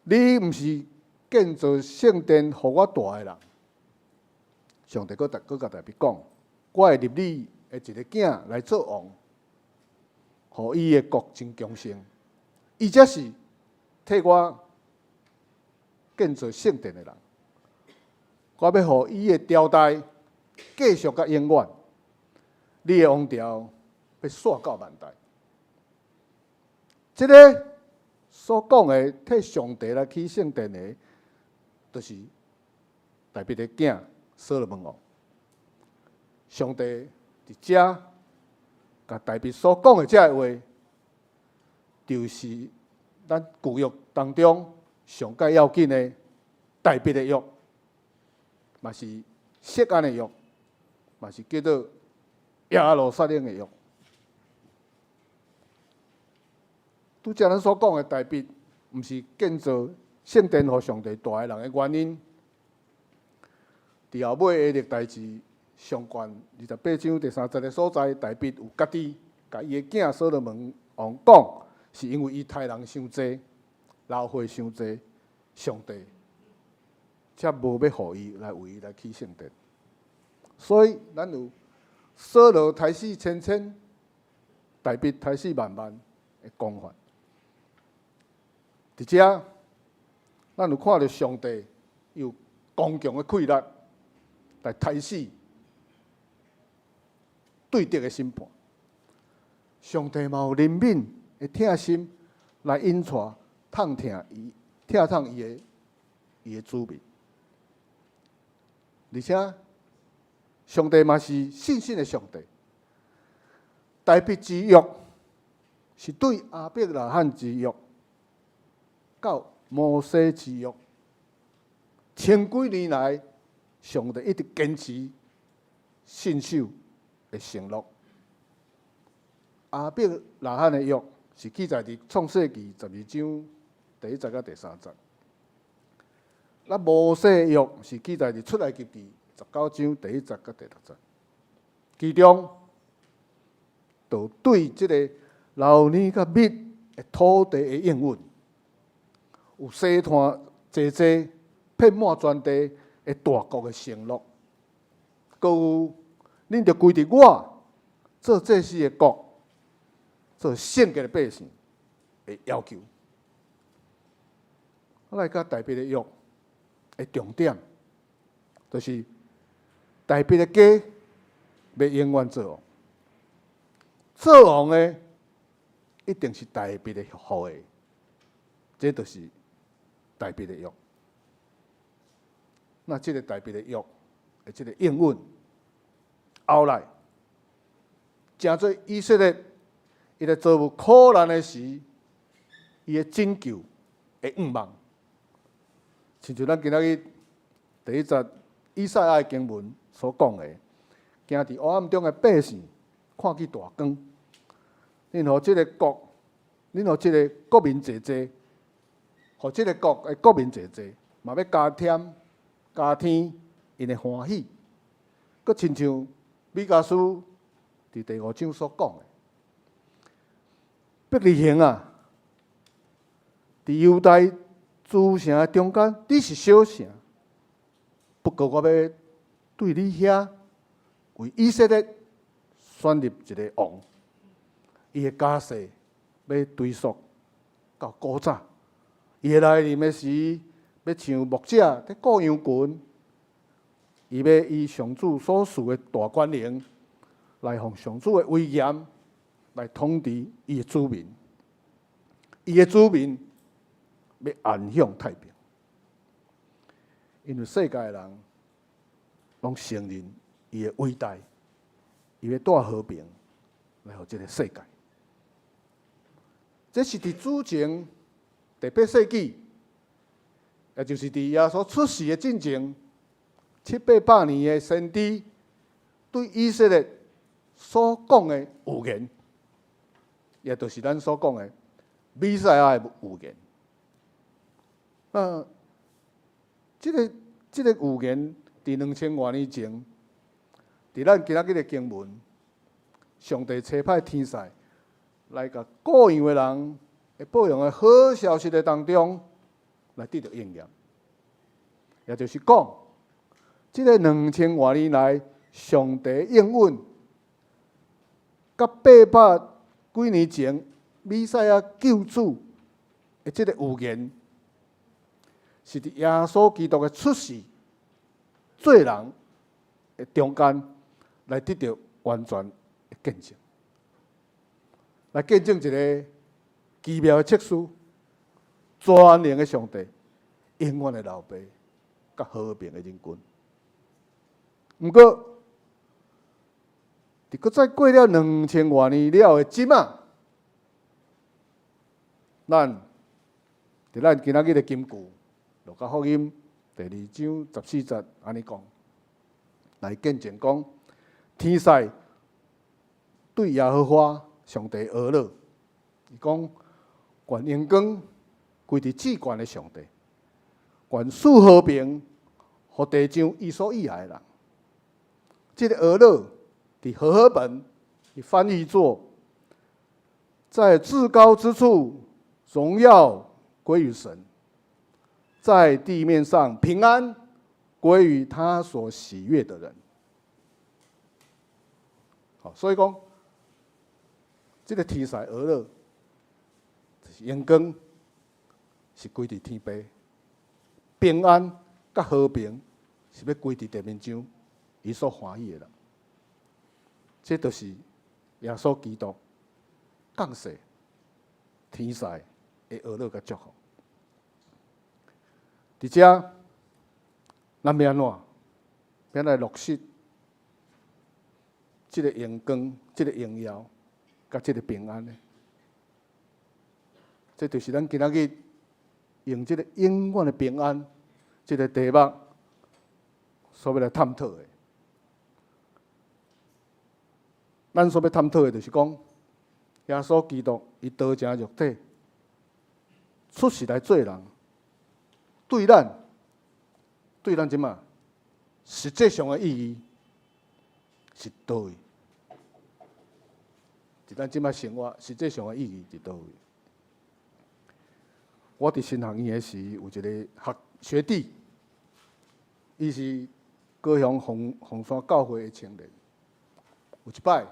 你毋是建造聖殿予我蹛的人。上帝閣共大衛講：我會立你的一个囝來做王，予伊的國真強盛。伊才是替我建造聖殿的人。我欲予伊的朝代繼續到永遠，你的王朝欲紲到萬代。這个所講的替上帝來起聖殿的，就是大衛的囝所羅門王。上帝佇遮共大衛所講的這个話，就是咱舊約當中上蓋要緊的大衛的約，嘛是錫安的約，嘛是叫做耶路撒冷的約。拄才咱所講的大衛，毋是建造聖殿予上帝蹛的人的原因。佇後尾的歷代志上卷28章第三節的所在，大衛有家己共伊的囝所羅門王講，是因為伊刣人傷濟，流血傷濟，上帝才無欲予伊來為伊來起聖殿。所以咱有掃羅刣死千千，大衛刣死萬萬的講法。佇遮，咱有看著上帝有剛強的氣力來刣死對敵的審判。上帝嘛有憐憫的疼心來引帶痛疼伊、疼痛伊的子民。而且，上帝嘛是信實的上帝。大衛之約是對亞伯拉罕之約，到摩西之約，千幾年來，上帝一直堅持信守的承諾。亞伯拉罕的約是記載佇創世記12章第一節到第三節。那摩西的約是記載佇出埃及記19章第一節到第六節。其中，就對這个流奶佮蜜的土地的應允，有細湠濟濟遍滿全地的大國的承諾，閣有恁著歸佇我做祭司的國，做聖潔的百姓的要求。我來佮大衛的約的重點，就是大衛的家欲永遠做王，做王的一定是大衛的後裔，這就是大衛的約。那這个大衛的約的這个應允，後來成做以色列伊咧遭遇苦難的時，伊的拯救的願望。親像咱今仔日第一節以賽亞的經文所講的，行佇黑暗中的百姓看見大光，恁予這个國，恁予這个國民濟濟，予這个國的國民濟濟，嘛欲加添加添𪜶的歡喜，閣親像彌迦書佇第五章所講的，伯利恆啊，佇猶大諸城的中間，你是小城，不過我欲對你遐為以色列選立一个王，伊的家世欲追溯到古早，伊會來臨的時，欲像牧者佇顧羊群，伊欲以上主所賜的大權能，來予上主的威嚴來統治伊的子民，伊的子民欲安享太平，因為世界的人攏承認伊的偉大，伊欲帶和平來予這个世界。這是佇主前第八世紀，也就是佇耶穌出世的進前七八百年的先知對以色列所講的預言，也就是咱所講的彌賽亞的預言。那這个預言，佇2000外年前，佇咱今仔日的經文，上帝差派天使來共顧羊的人，會報揚的好消息的當中，來得著應驗。也就是講，這个2000外年來，上帝應允，佮八百幾年前彌賽亞救主的這個預言，是佇耶穌基督的出世，做人的中間來得著完全的見證，來見證一個奇妙的測試，全能的上帝，永遠的老爸，佮和平的人君。毋過，佇閣再過了2000外年了的這馬，咱佇咱今仔日的金句《路加福音》第二章14節按呢講，來見證講，天使對耶和華上帝哀樂，伊講願榮光歸佇至懸的上帝，願賜和平予地上伊所喜愛的人。這個哀樂佇和合本，伊翻譯做在至高之處榮耀歸於神，在地面上平安歸於他所喜悅的人。好，所以講，這個天使哀樂，就是榮光是歸佇天父，平安佮和平是欲歸佇地面上伊所歡喜的人。這就是耶穌基督降世天使的哀樂佮祝福。佇遮，咱欲按怎？欲來落實這個榮光、這個榮耀、佮這個平安呢？這就是咱今仔日用這個永遠的平安這個題目所欲來探討的。咱所欲探討的，就是講耶穌基督伊道成肉體出世來做人，對咱這馬實際上的意義是佗位？佇咱這馬生活實際上的意義佇佗位？我佇神學院的時，有一個學學弟，伊是高雄鳳鳳山教會的青年。有一擺，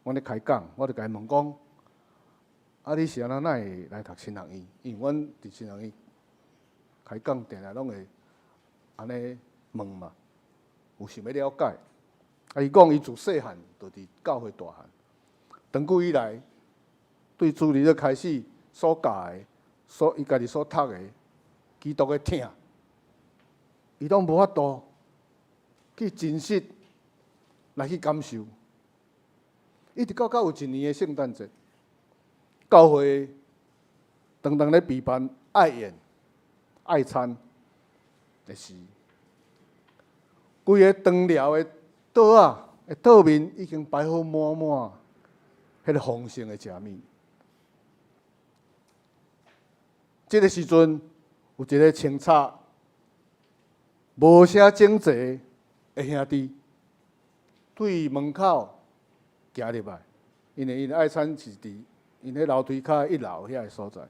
阮咧開講，我就共伊問講：啊，你是按怎哪會來讀神學院？因為阮佇神學院開講，定定攏會按呢問嘛，有想欲了解。啊，伊講伊自細漢就佇教會大漢，長久以來對主日開始所教的、所伊家己所讀的基督的疼，伊攏無法度去真實來去感受。一直到到有一年的聖誕節，教會當當咧備辦愛宴、愛餐的時，規个長寮的桌仔的桌面已經擺好滿滿，彼個豐盛的食物。這個時陣，有一個穿插無啥整齊的兄弟，對門口行入來，因為𪜶愛餐是佇𪜶彼樓梯跤一樓遐个所在，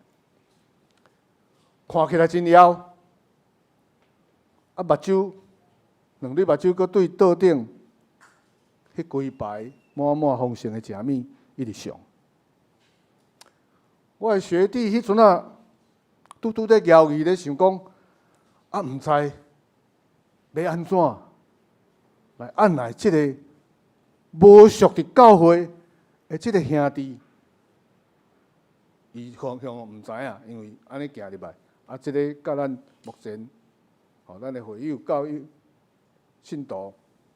看起來真枵，啊目睭兩粒目睭閣對桌頂彼規排滿滿豐盛的食物一直想。我的學弟彼陣仔拄拄咧猶豫咧想講，啊毋知欲按怎來按捺這个無屬佇教會的這个兄弟，伊方向毋知影，因為按呢行入來，啊，這个佮咱目前吼，咱的會友、教友、信徒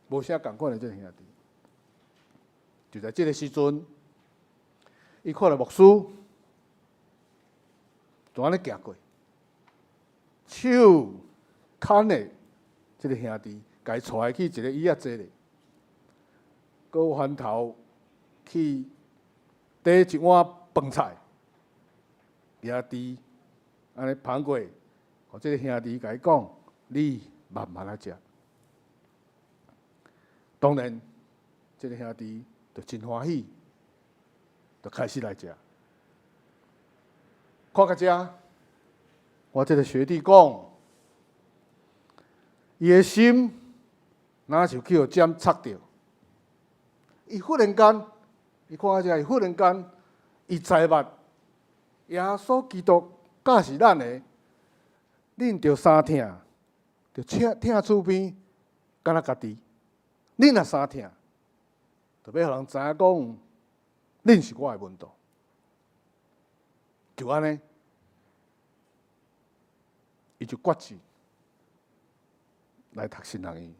無啥仝款的這个兄弟，就在這个時陣，伊看著牧師就按呢行過，手牽的這个兄弟，共伊帶去一个椅仔坐咧。閣翻頭去端一碗飯菜，舉箸按呢捧過，予這个兄弟共伊講：你慢慢仔食。當然，這个兄弟就真歡喜，就開始來食。看到遮，我這个學弟講，伊的心若像去予針插著。伊忽然間，伊看到遮，伊忽然間，伊知捌耶穌基督教示咱的，恁著相疼，著疼疼厝邊，敢若家己。恁若相疼，著欲予人知影講，恁是我的門徒。就按呢，伊就決志來讀神學院。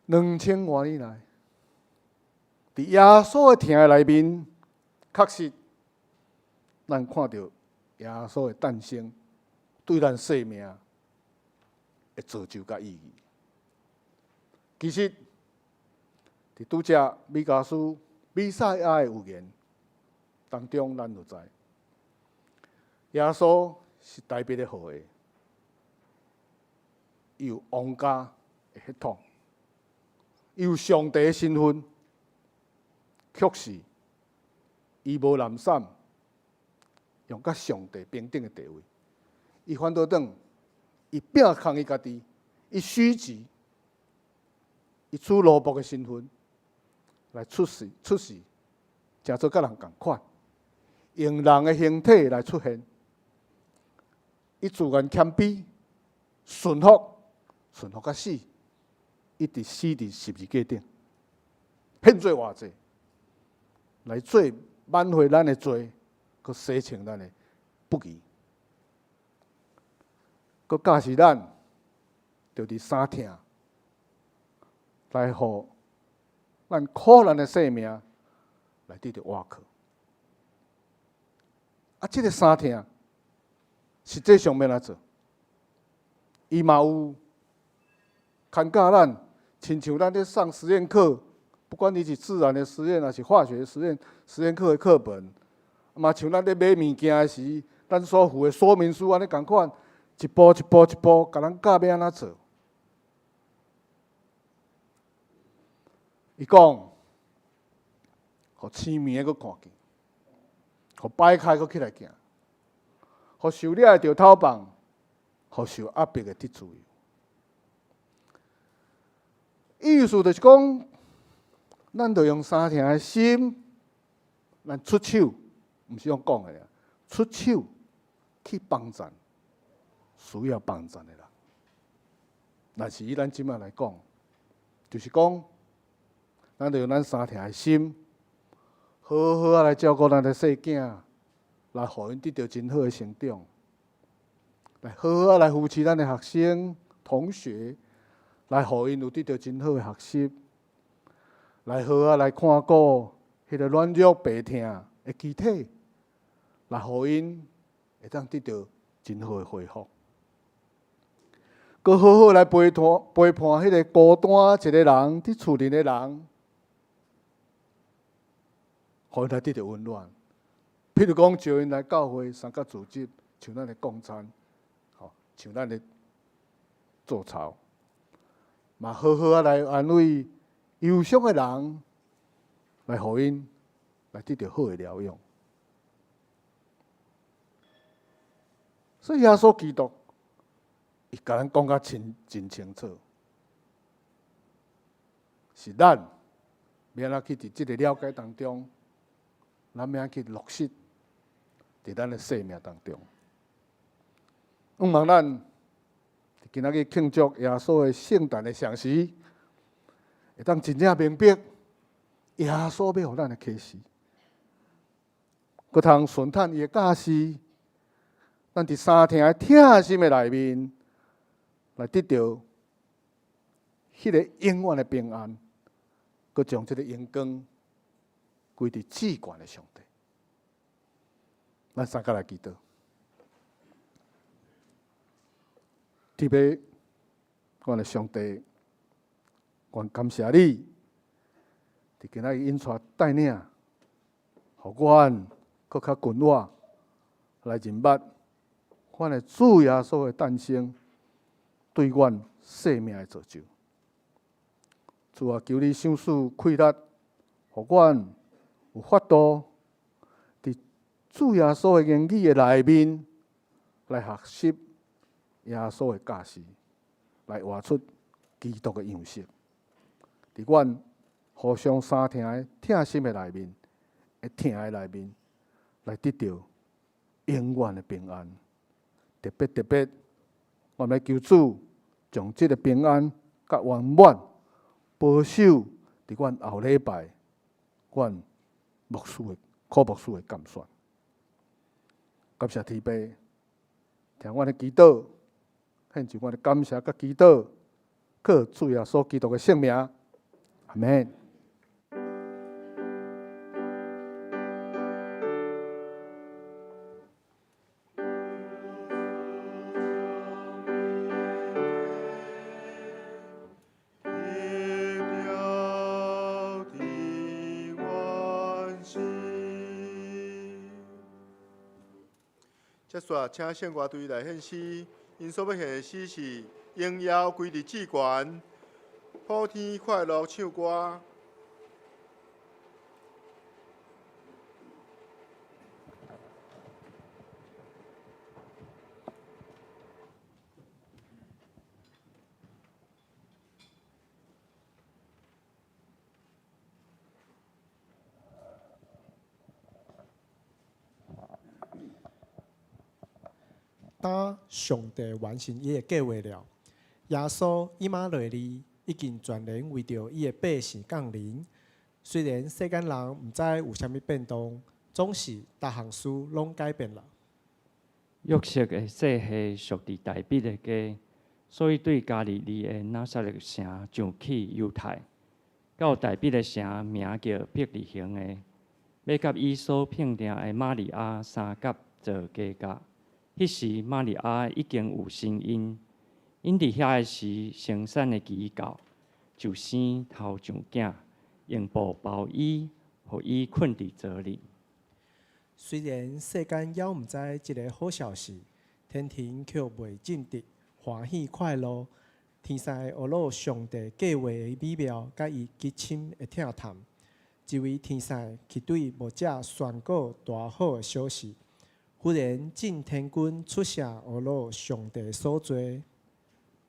2000外年來，佇耶穌的疼的內面，確實，咱看著耶穌的誕生對咱生命的造就佮意義。其實，佇拄才彌迦書彌賽亞的預言當中，咱就知耶穌是大衛的後裔，伊有王家的血統，伊有上帝的身份，卻是伊無濫散用佮上帝平等的地位，伊反倒轉，伊摒空伊家己，伊虛己，伊取奴僕的身份來出世，出世，成做佮人仝款，用人的形體來出現，伊自願謙卑，順服，順服到死，一直死佇十字架頂，獻做活祭，來做挽回咱的罪，閣洗清咱的不義，閣教示咱，著佇相疼，來予咱苦難的生命來得著倚靠。啊，這个相疼實際上欲按怎做？伊嘛有牽教咱，親像咱咧上實驗課，不管你是自然的實驗，抑是化學實驗，實驗課的課本，嘛像咱咧買物件的時，咱所附的說明書按呢仝款，一步一步一步，共咱教欲按怎做。伊講，予痴迷的閣看見，予擺開閣起來行，予受掠的著透放，予受壓迫的得自由。意思就是講，咱著用相疼的心，咱出手，毋是用講的爾，出手去幫贊需要幫贊的人。若是以咱這擺來講，就是講，咱著用咱相疼的心，好好仔來照顧咱的細囝，來予𪜶得著真好的成長，來好好仔來扶持咱的學生、同學，來予𪜶有得著真好的學習，來好好仔來看顧彼个軟弱病疼的肢體，來予𪜶會當得著真好的恢復。閣好好來陪伴陪伴彼个孤單一个人佇厝裡的人，予𪜶來得著溫暖。譬如講，招𪜶來教會參加組織，像咱的共餐，吼，像咱的做操，嘛好好仔來安慰憂傷的人，來予𪜶來得著好的療養。所以耶穌基督，伊共咱講甲真真清楚，是咱欲按怎去佇這个了解當中，咱欲按怎去落實佇咱的生命當中。向望咱今仔日慶祝耶穌的聖誕的相時，會當真正明白耶穌欲予咱的啟示，閣通順趁伊的教示，咱佇相疼的疼心的內面，來得著彼个永遠的平安，閣將這个榮光歸佇至懸的上帝。咱三個來祈禱，特別阮的上帝，阮感謝你，佇今仔日引帶帶領，予阮閣較近我來認捌阮的主耶穌的誕生，對阮生命的造就。主啊，求你賞賜氣力，予阮有法度佇主耶穌的言語的內面來學習耶穌的教示，來活出基督的樣式。佇阮互相相疼的疼心的內面，的疼的內面，來得著永遠的平安。特別特別，我們來求主將這个平安佮圓滿保守佇阮後禮拜，阮牧師的柯牧師的監選。感謝天父，聽阮的祈禱，獻上阮的感謝佮祈禱，靠主耶穌基督的聖名，阿們。接续，请圣歌队来献诗。𪜶所欲献的诗是《荣耀归伫至悬》，普天快乐唱歌。當上帝完成伊的計劃了，耶穌以馬內利已經全然為著伊的百姓降臨。雖然世間人毋知有啥物變動，總是逐項事攏改變了。約瑟的世系屬佇大衛的家，所以對加利利的拿撒勒城上去猶太，到大衛的城名叫伯利恆的，欲佮伊所聘定的瑪利亞相佮做家教。彼時瑪利亞已經有身孕，𪜶佇遐的時，生產的期到，就生頭上囝，用布包伊，予伊睏佇槽裡。雖然世間猶毋知這个好消息，天庭卻袂禁得歡喜快樂。天使學了上帝計劃的美妙，佮伊極深的疼痛。這位天使去對牧者宣告大好的消息。忽然，眾天軍出聲學了上帝所做。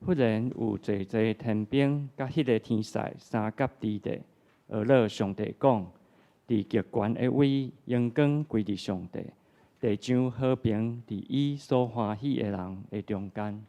忽然有濟濟天兵佮彼个天使相佮佇咧，學了上帝講：佇極懸的位，榮光歸佇上帝；地上和平佇伊所歡喜的人的中間。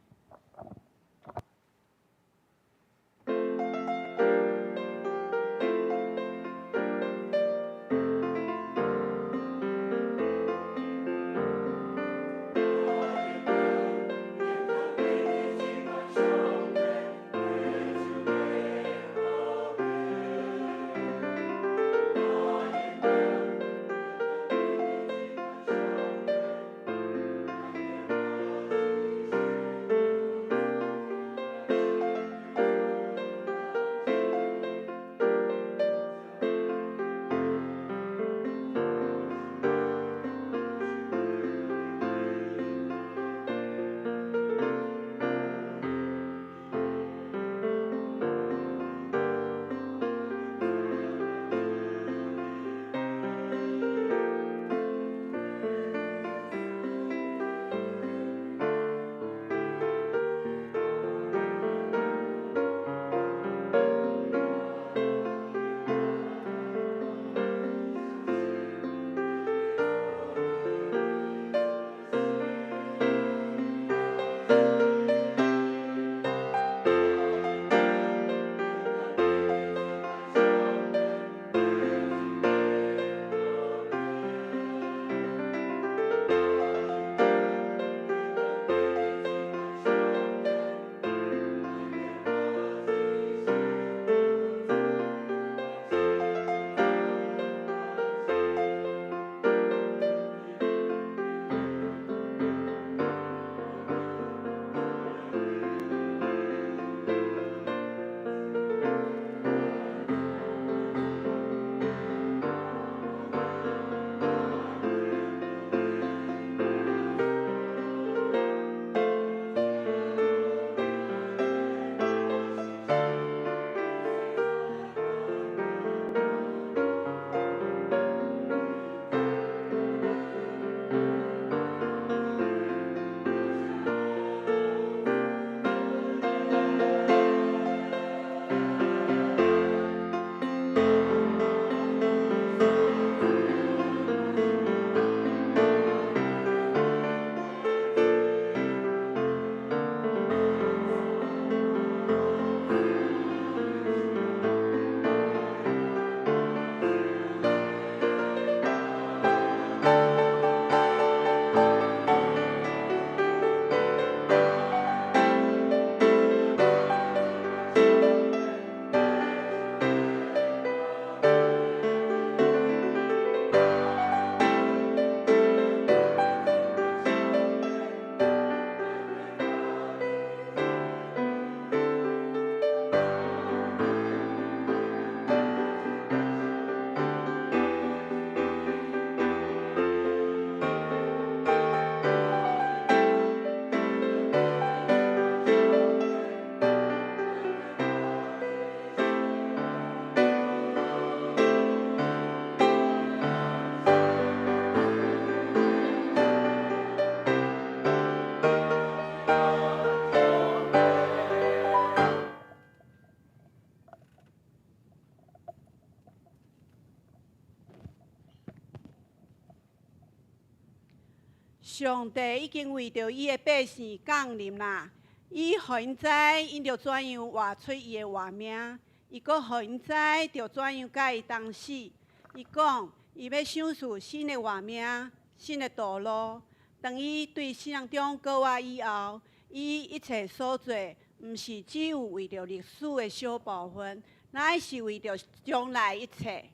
上帝已經為著伊的百姓降臨啦！伊予𪜶知，𪜶著怎樣活出伊的活命，伊閣予𪜶知，著怎樣佮伊同死。伊講，伊欲賞賜新的活命、新的道路。當伊對死人中復活以後，伊一切所做，毋是只有為著歷史的小部分，乃是為著將來一切。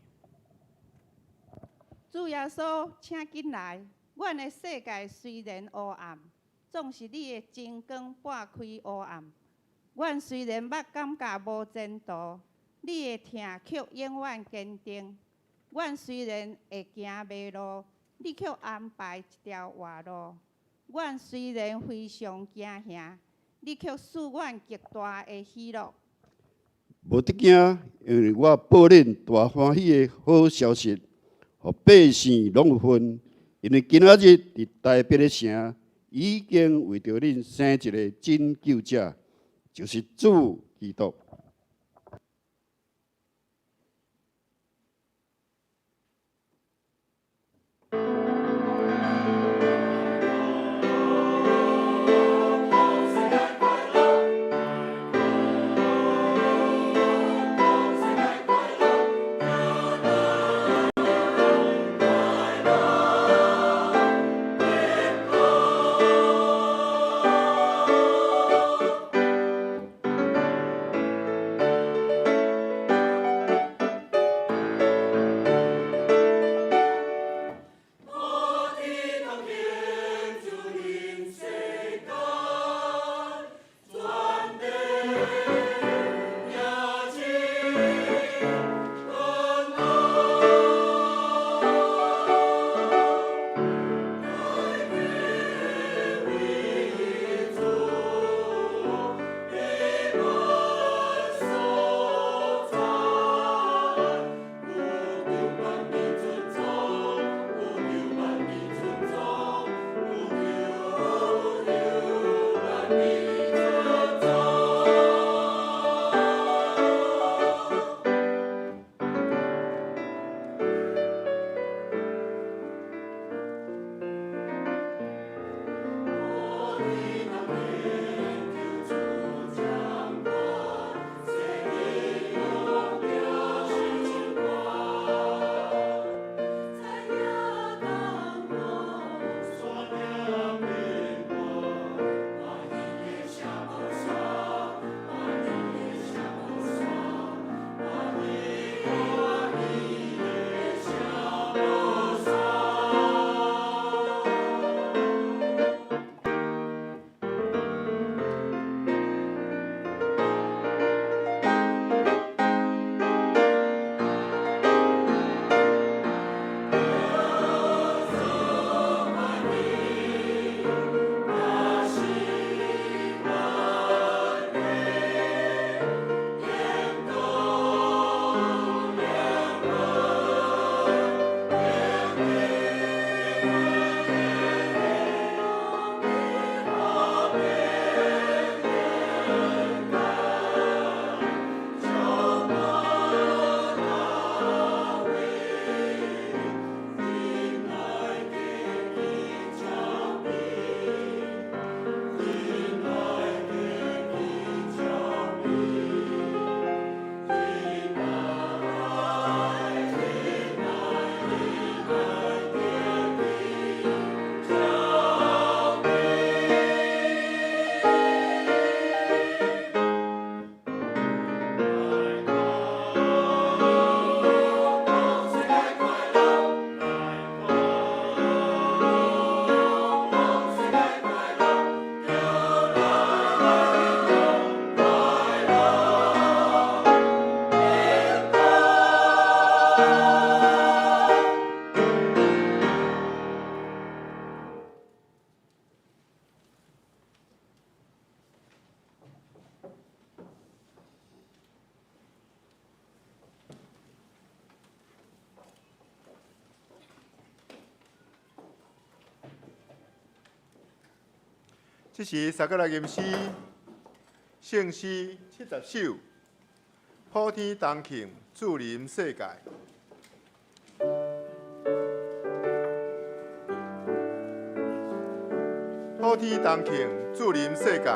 主耶穌，請緊來！阮的世界雖然烏暗，總是你的真光撥開烏暗。阮雖然捌感覺無前途，你的疼卻永遠堅定。阮雖然會行迷路，你卻安排一條活路。阮雖然非常驚嚇，你卻賜阮極大的喜樂。無得驚，因為我報恁大歡喜的好消息，予百姓攏有份。因為今仔日佇大衛的城，已經為著恁生一个拯救者，就是主基督。這時，撒各來吟詩，聖詩70首，普天同慶，主臨世界。普天同庆，主臨世界，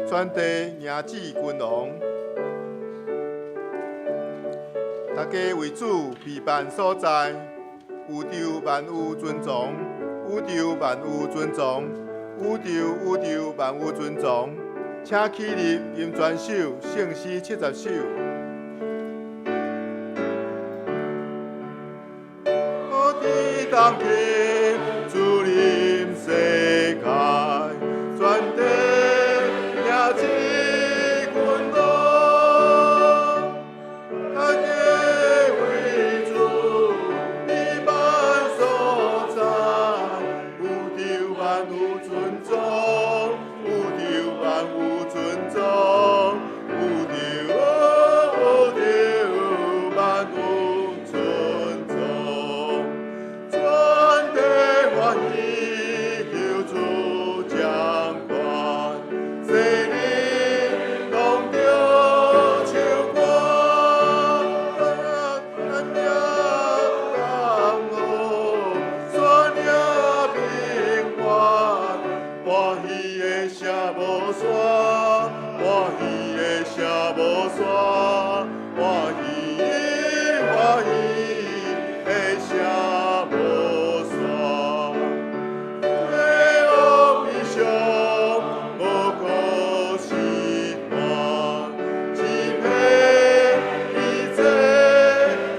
全地迎接君王。大家為主備辦所在，宇宙萬有尊崇，宇宙萬有尊崇，宇宙宇宙萬有尊崇。請起立吟全首聖詩70首。普天同慶，主臨世界，全地迎接君王。大家為主備辦所在，宇宙萬有尊崇，宇宙萬有尊崇，宇宙宇宙萬有尊崇，全地歡喜求主掌權，世人攏著唱歌，山嶺江河，山嶺平原，歡喜的聲無煞，歡喜的聲無煞，歡喜歡喜的聲無煞。帝王以上無可失斷，支配一切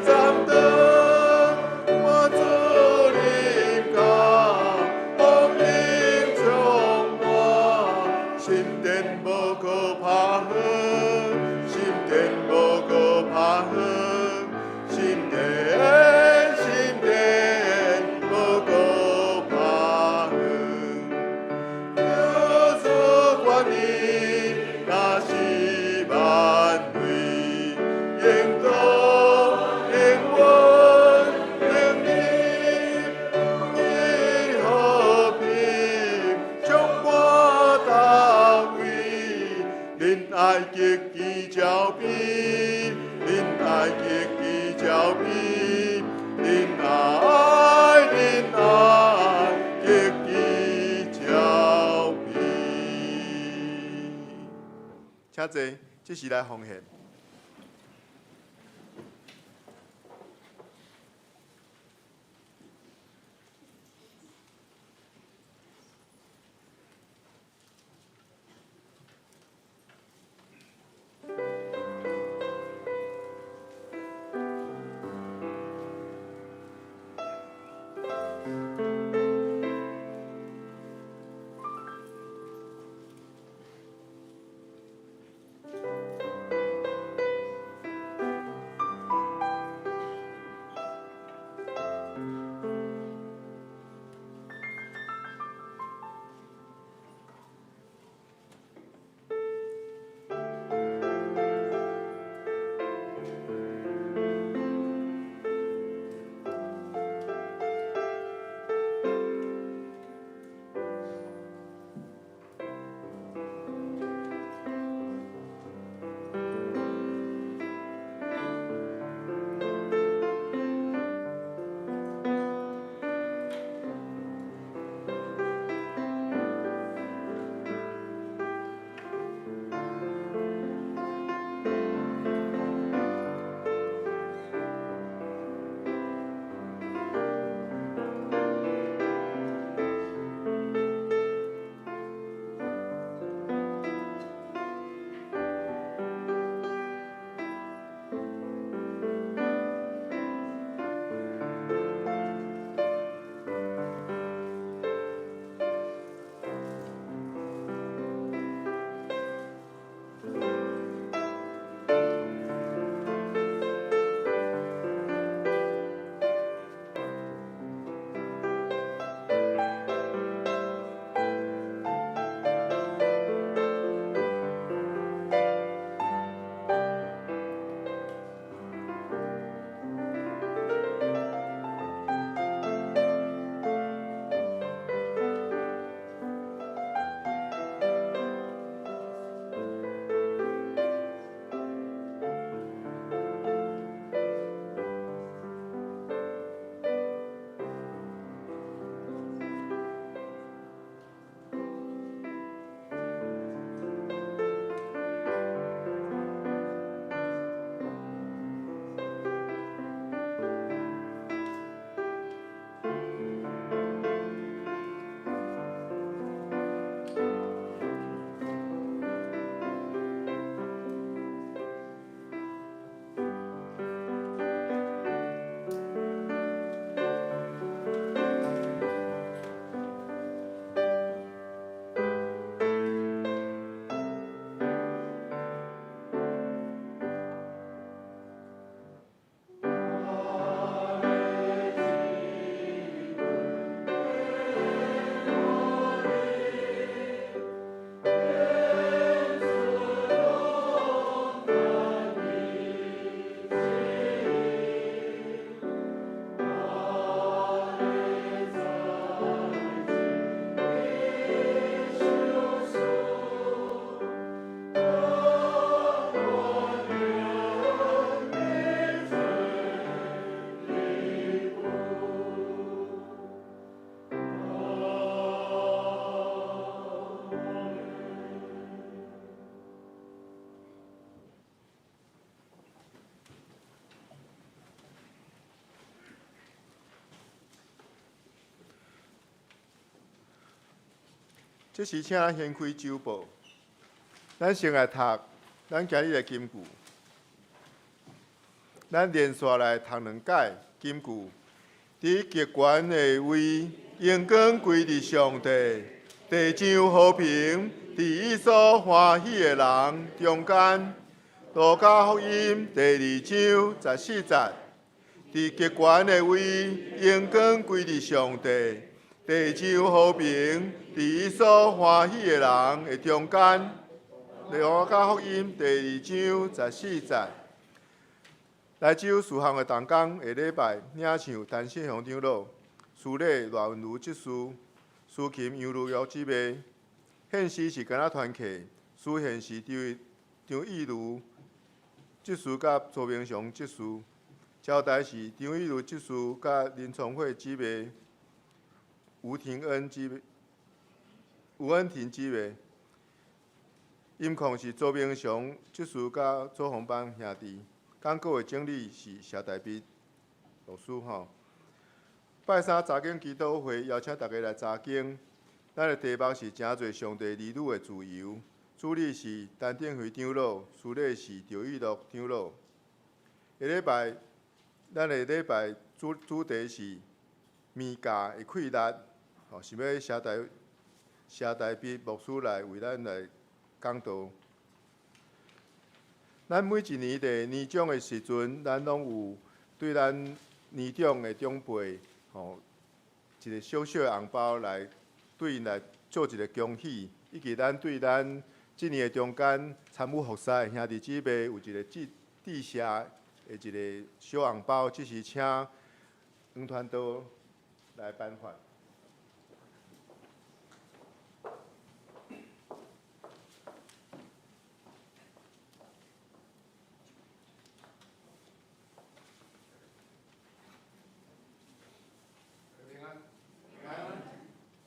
戰鬥，我主臨到，福音充滿，神殿無可拍好，神殿無可拍好，神殿神殿無可拍好。求主權力，若是萬位，應當應允能力，以和平充滿大衛，仁愛極其照庇，仁愛極其照庇，仁愛仁愛極其照庇。請坐，這時來奉獻。這時請咱掀開周報，咱先來讀咱今日的金句。咱連續來讀兩擺金句。佇極懸的位，榮光歸佇上帝；地上和平，佇伊所歡喜的人中間。路加福音第二章十四節。佇極懸的位，榮光歸佇上帝；地上和平，佇伊所歡喜的人的中間。路加福音第二章十四節。來州事項的同工，下禮拜領唱陳信雄長老，司禮賴文如執事，司琴楊如玉姊妹，獻詩是敢若團契，司獻是張張义如執事佮周明雄執事，招待是張义如執事佮林聪慧姊妹、吴廷恩姊妹、吴恩婷姊妹，音控是周明雄执事佮周鸿班兄弟。讲稿的整理是谢大必老师吼。拜三查经祈祷会邀请大家來查經。咱的題目是誠濟上帝兒女的自由，主禮是陳定輝長老，司禮是趙玉樂長老。下禮拜，咱的禮拜主主題是物價的氣力，吼，是欲謝大謝大必牧師來為咱來講道。咱每一年佇年終的時陣，咱攏有對咱年長的長輩，吼，一個小小的紅包來對𪜶來做一個恭喜，以及咱對咱這年的中間參與服侍的兄弟姊妹有一個致致謝的一個小紅包，這是請黃傳道來頒發。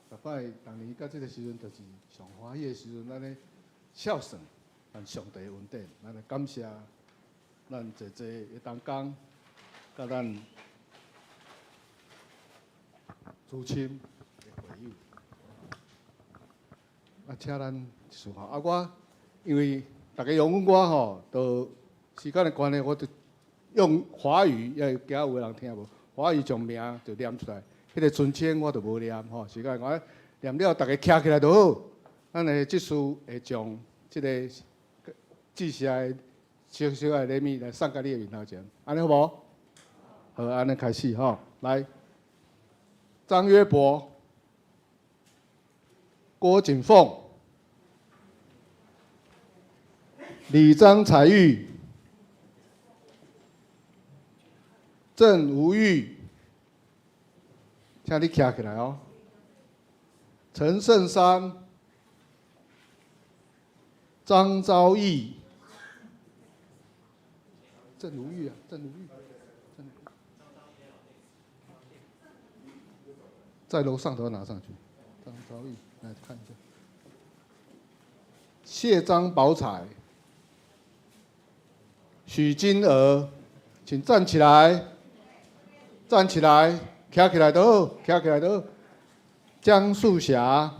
逐擺逐年到這個時陣，就是上歡喜的時陣，咱咧孝順咱上帝的恩典，咱來感謝咱濟濟的同工，佮咱資深的會友，啊，請咱思考。啊，我因為逐家用阮我吼，都時間的關係，我就用華語，也驚有的人聽無。華語將名就念出來，彼個尊稱我就無念吼。時間關係，念了逐家徛起來就好。咱的執事會將這個致謝的小小的禮物來送共你的面頭前，按呢好無？好，按呢開始吼。來，張約博、郭錦鳳、李張彩玉、鄭吳玉，請你徛起來哦。陳勝山、張昭義、鄭如玉啊，鄭如玉，在樓上都要拿上去。張昭義，來看一下。謝張寶彩、許金娥，請站起來，站起來，徛起來就好，徛起來就好。江素霞、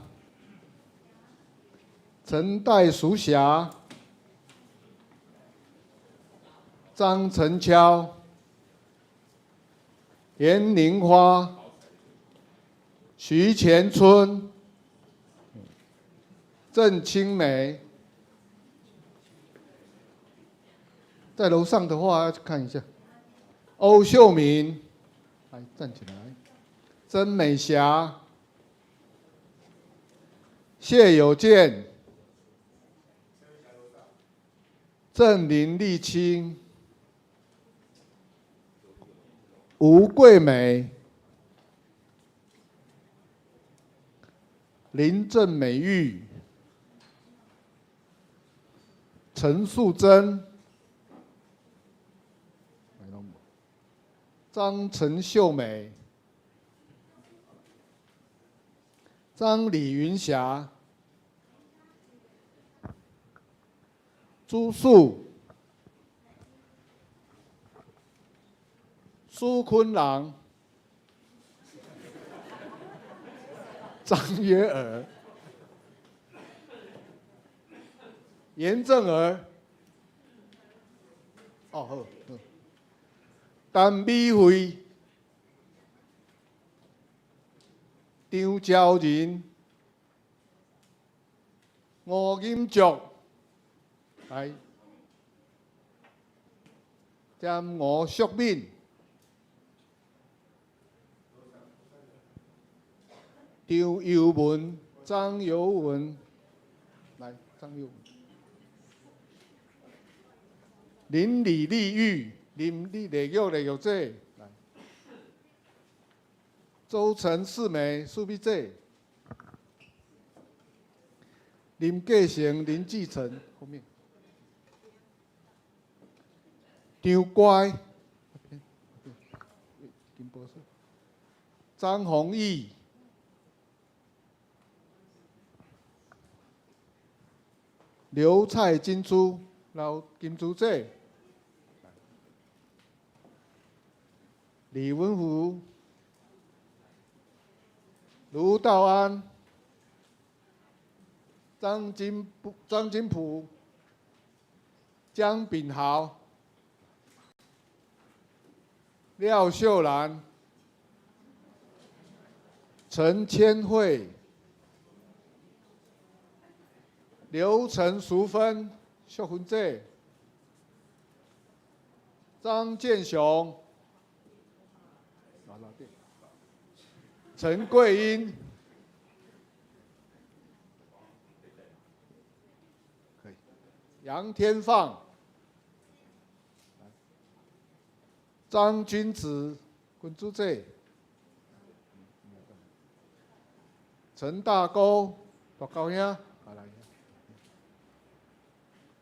陳代淑霞、張成敲、嚴玲花、徐前春、鄭清梅，在樓上的話要去看一下。歐秀敏，來站起來。曾美霞、謝有健、鄭林麗清、吳桂美、林鄭美玉、陳素貞、張陳秀美、張李雲霞、朱素、蘇坤郎、張約爾、严正儿，哦好，好，陈美惠，张昭仁，吴金竹，来，詹吴淑敏，张尤文，张尤文，来，张尤文，林李丽玉，林李丽玉丽玉姐，来，周陈世美，苏美姐，林继成，林继成，后面，张乖，金博士，张宏毅。刘蔡金珠，刘金珠姐，李文福，卢道安，张金张金普，江炳豪，廖秀兰，陈千惠。刘陈淑芬、秀芬姐，张建雄，陈桂英，可以，杨天放，张君子，君子姐，陈大哥，大高兄。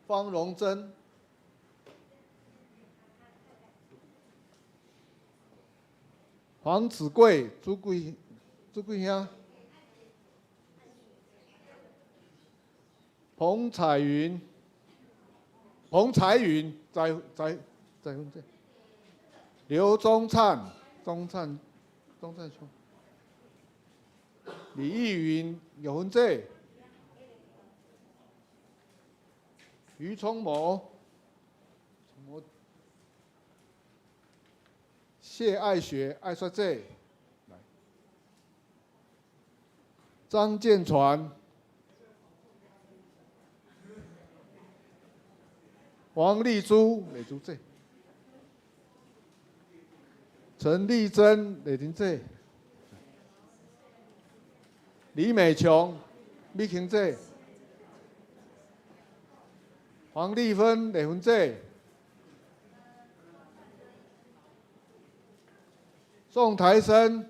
方荣珍，黄子贵、朱贵、朱贵兄，彭彩云、彭彩云，在在在这，刘宗灿、宗灿、宗灿兄，李义云、有芬姐。余聪谋、谢爱学、爱雪姐，张建传、黄丽珠、丽珠姐，陈丽珍、丽珍姐，李美琼、美琼姐。黄丽芬、丽芬姐，宋台生、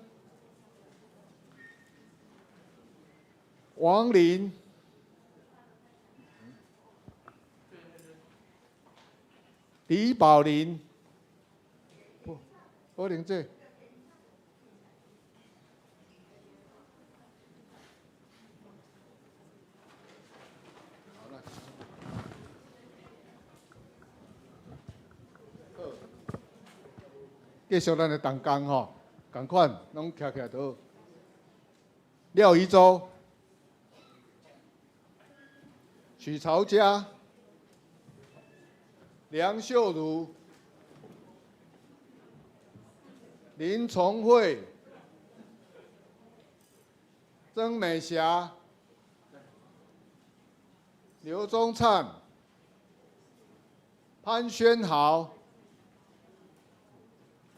王林、李宝林、宝玲姐。继续咱的同工吼，仝款攏徛起来就好。廖宜洲、许朝嘉、梁秀如、林崇慧、曾美霞、刘宗灿、潘宣豪。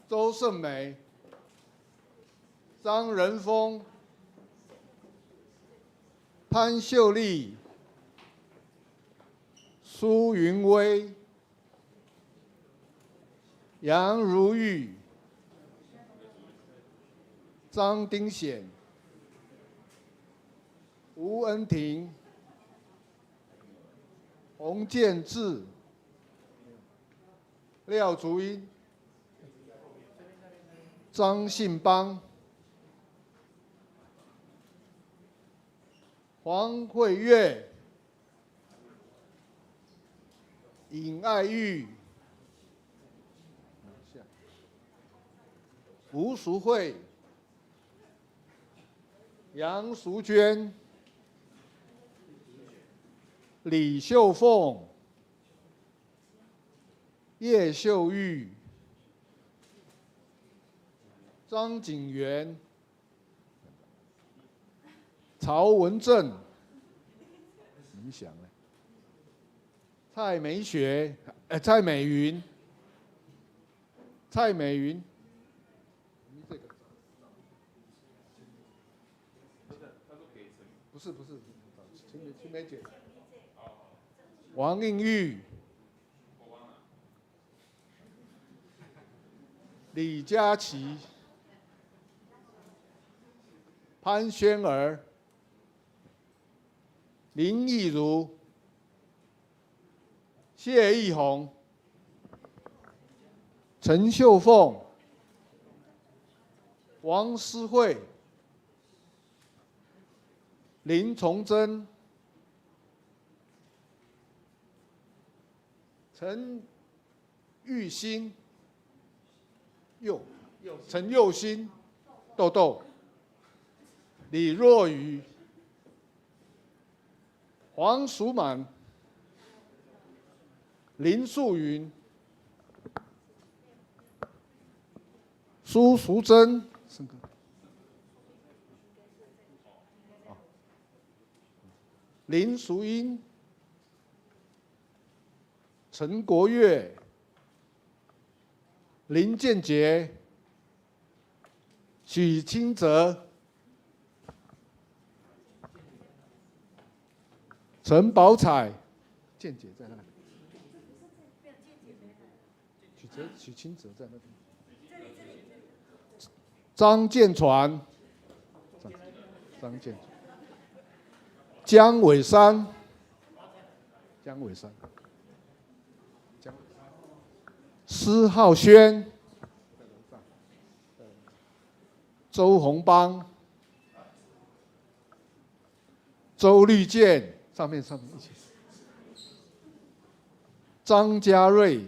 周胜美、张仁峰、潘秀丽、苏云威、杨如玉、张丁显、吴恩婷、洪建志、廖竹英。张信邦、黄慧月、尹爱玉、吴淑慧、杨淑娟、李秀鳳、葉秀玉、張景元、曹文正，你想呢？蔡美雪，蔡美雲，蔡美雲，這個不是不是，陳美姐，王應玉，李佳琪，潘萱兒，林義如。謝義宏、陳秀鳳、王思慧、林崇珍、陳玉新、陳佑新、豆豆、李若雨、黃淑滿。林素雲、蘇淑珍、林淑英、陳國岳、林建傑、許清澤、陳寶彩，建傑在哪裡？許清澤在那邊，張建傳，張建傳，江偉山，江偉山，施浩軒，周鴻邦，周綠健，上面一起，張家瑞。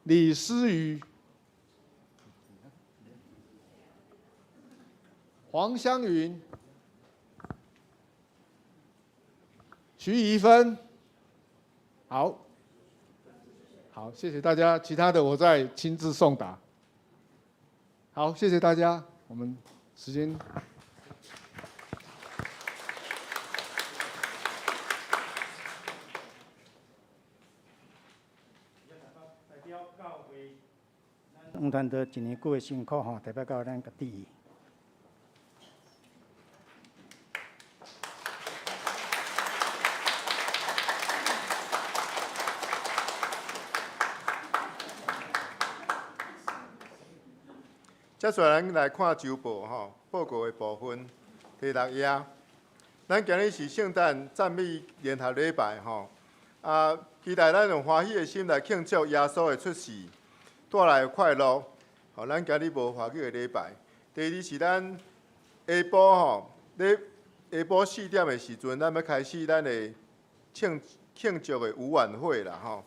李思雨、黃湘雲、徐怡芬，好，好，謝謝大家，其他的我再親自送達。好，謝謝大家，我們時間。黃傳道一年久的辛苦吼，代表到咱家己。接下來咱來看週報吼，報告的部分，第六頁。咱今日是聖誕讚美聯合禮拜吼，啊，期待咱用歡喜的心來慶祝耶穌的出世。帶來快樂，吼！咱今日無華語的禮拜。第二是咱下晡吼，咧下晡4點的時陣，咱欲開始咱的慶祝的午晚會啦，吼！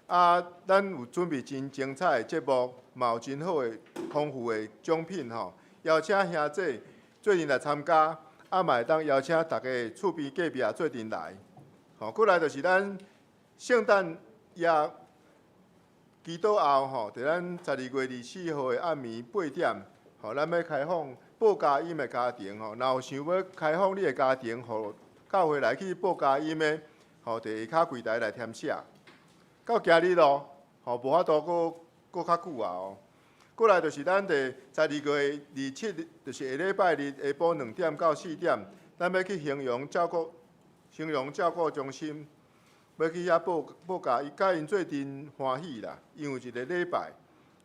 啊，咱有準備真精彩的節目，嘛有真好的豐富的獎品吼，邀請兄弟做陣來參加，啊嘛會當邀請大家厝邊隔壁做陣來。吼，過來就是咱聖誕夜。祈禱後吼，佇咱12月24號的暗暝8點，吼，咱欲開放報佳音的家庭吼，若有想欲開放你的家庭，予教會來去報佳音的，吼，佇下跤櫃台來填寫。到今日咯，吼，無法度閣較久啊哦。過來就是咱佇12月27日，就是下禮拜日下晡2點到4點，咱欲去興榮照顧中心。欲去遐報佳，佮𪜶做陣歡喜啦，因為一個禮拜，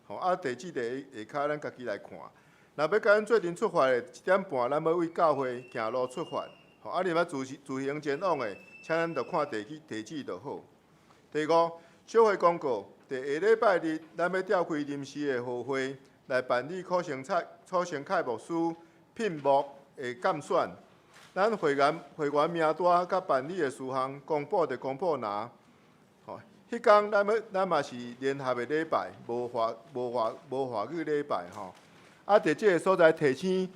吼啊地址佇下跤，咱家己來看。若欲佮阮做陣出發的，1點半，咱欲為教會行路出發，吼啊，你若自行前往的，請咱就看地址就好。第五，小會公告，佇下禮拜日，咱欲召開臨時的會會，來辦理楚成凱牧師聘牧的監選。咱會員名單佮辦理的事項公布佇公布欄。吼，彼工咱嘛是聯合的禮拜，無華語禮拜吼。啊，佇這個所在提醒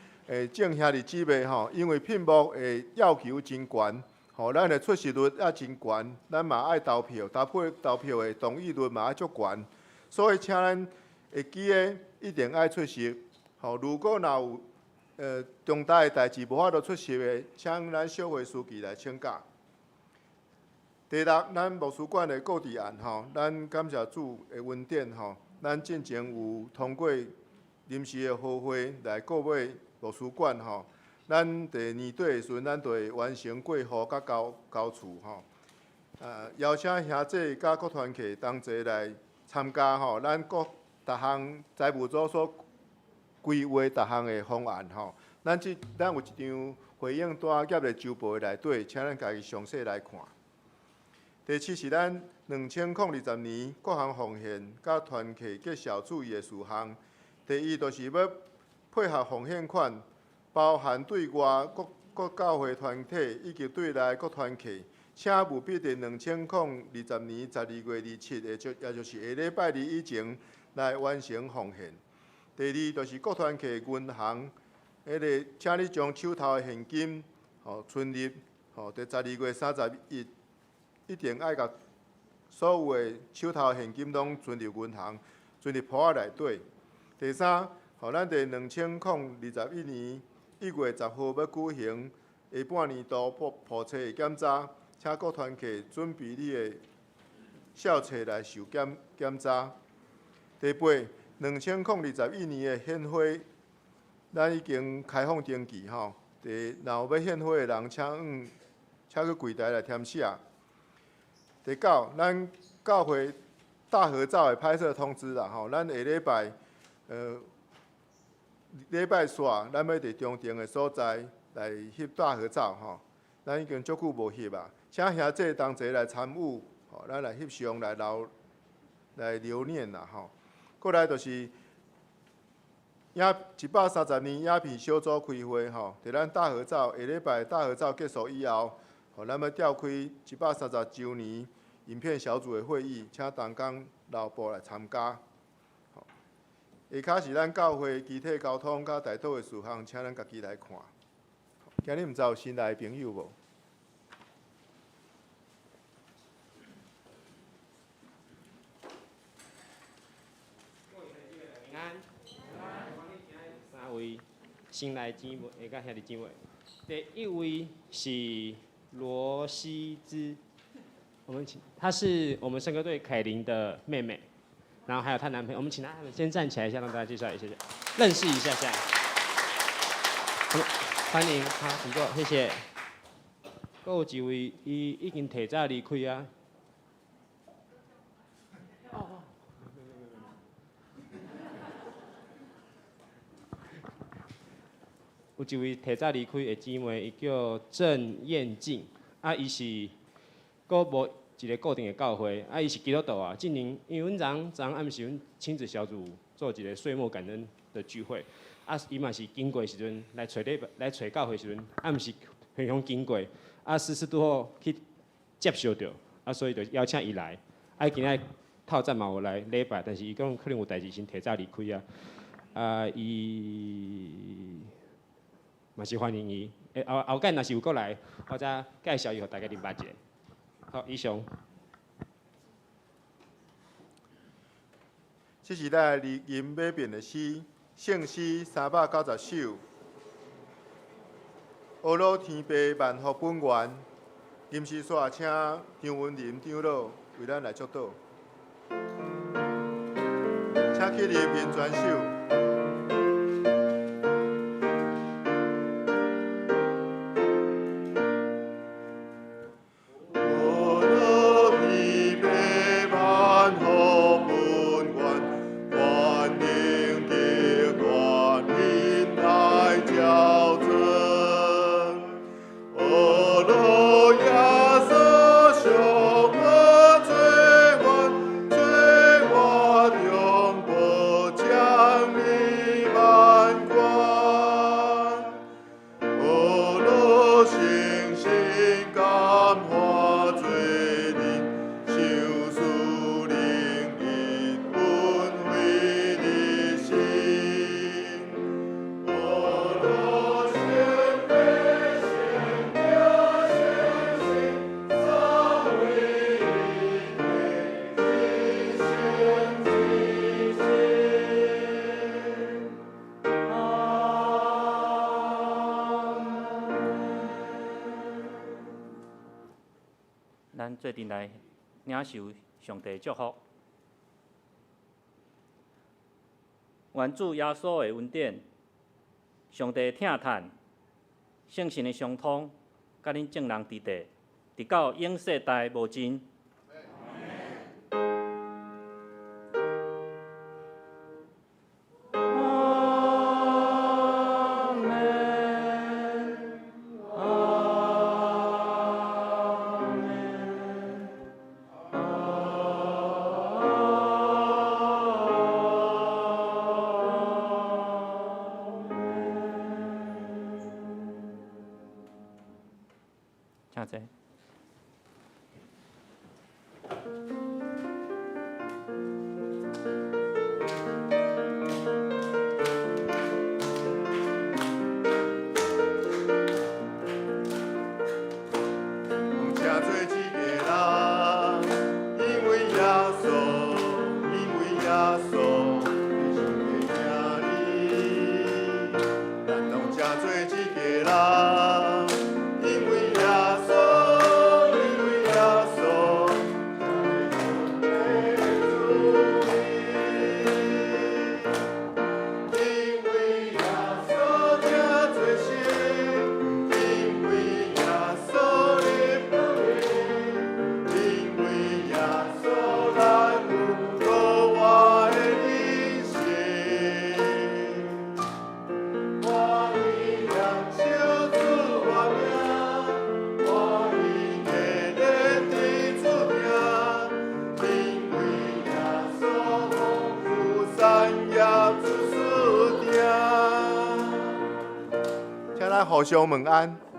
眾兄弟姊妹吼，因為聘牧的要求真懸，吼，咱的出席率也真懸，咱嘛愛投票，投票投票的同意率嘛愛足懸，所以請咱會記得一定愛出席。吼，如果若有重大的代誌無法度出席的，請咱小會書記來請假。第六，咱牧師館的告知案吼，咱感謝主的恩典吼，咱進前有通過臨時的合會來購買牧師館吼。咱佇年底的時陣，咱就會完成過戶佮交交厝吼。邀請兄弟佮各團契同齊來參加吼，咱各逐項財務組所規劃逐項的方案吼。咱有一張回應單夾佇周報的內底，請咱家己詳細來看。第七是咱2020年各項奉獻佮團契績效注意的事項。第一，就是欲配合奉獻款，包含對外各各教會團體以及對內各團契，請務必佇2020年12月27日，也就是下禮拜二以前來完成奉獻。第二，就是各團契銀行，請你將手頭的現金，存入，佇12月31，一定愛共所有的手頭現金攏存入銀行，存入簿仔內底。第三，咱佇2021年1月10號欲舉行下半年度簿冊的檢查，請各團契準備你的相冊來受檢查。第八，2021年的獻花，咱已經開放登記吼，若有欲獻花的人，請去櫃台來填寫。第九，咱教會大合照的拍攝通知啦吼，咱下禮拜，禮拜四，咱欲佇中庭的所在來翕大合照吼，咱已經足久無翕啊，請兄弟同齊來參與，吼，咱來翕相來留來留念啦吼。過來就是130年影片小組開會吼，佇咱大合照下禮拜大合照結束以後，吼，咱欲召開130週年影片小組的會議，請同工留步來參加。下跤是咱教會肢體溝通佮代禱的事項，請咱家己來看。今日毋知有新來的朋友無？平安。三位新來姊妹，佮兄弟姊妹。第一位是羅希姿，我們請，她是我們聖歌隊凱琳的妹妹，然後還有她男朋友，我們請他們先站起來一下，讓大家介紹一下，認識一下下。好，歡迎，好，請坐，謝謝。閣有一位，伊已經提早離開啊。哦。有一位提早離開的姊妹，伊叫鄭燕靜，啊，伊是閣無一个固定的教會，啊，伊是基督徒啊。進前因為阮昨昨暗時，阮親子小組做一个歲末感恩的聚會，啊，伊嘛是經過時陣來揣禮拜來揣教會時陣，暗時回鄉經過，啊，時時拄好去接受著，啊，所以就邀請伊來。啊，伊今仔透早嘛有來禮拜，但是伊講可能有代誌先提早離開啊。啊，伊嘛是歡迎伊，後後擺若是有閣來，我再介紹伊予大家認捌一下。好，以上。這是咱的吟馬變的詩，聖詩390首。阿魯天父萬福本源，臨時煞請張文林長老為咱來祝禱，請起立並轉手。咱做陣來領受上帝祝福。願主耶穌的恩典、上帝的疼嘆、聖神的相通，佮恁眾人佇地，直到永世代無盡。請坐。誠濟一个人，因為耶穌，因為耶穌，你上帝聽你，咱攏誠濟一个人，因為耶穌，因為耶穌，因為耶穌這濟神，因為耶穌的福音，因為耶穌咱有閣活的人生。歡喜念唱主活名，歡喜堅忍佇主疼，因為耶穌豐富產業子嗣聽。請咱互相問安。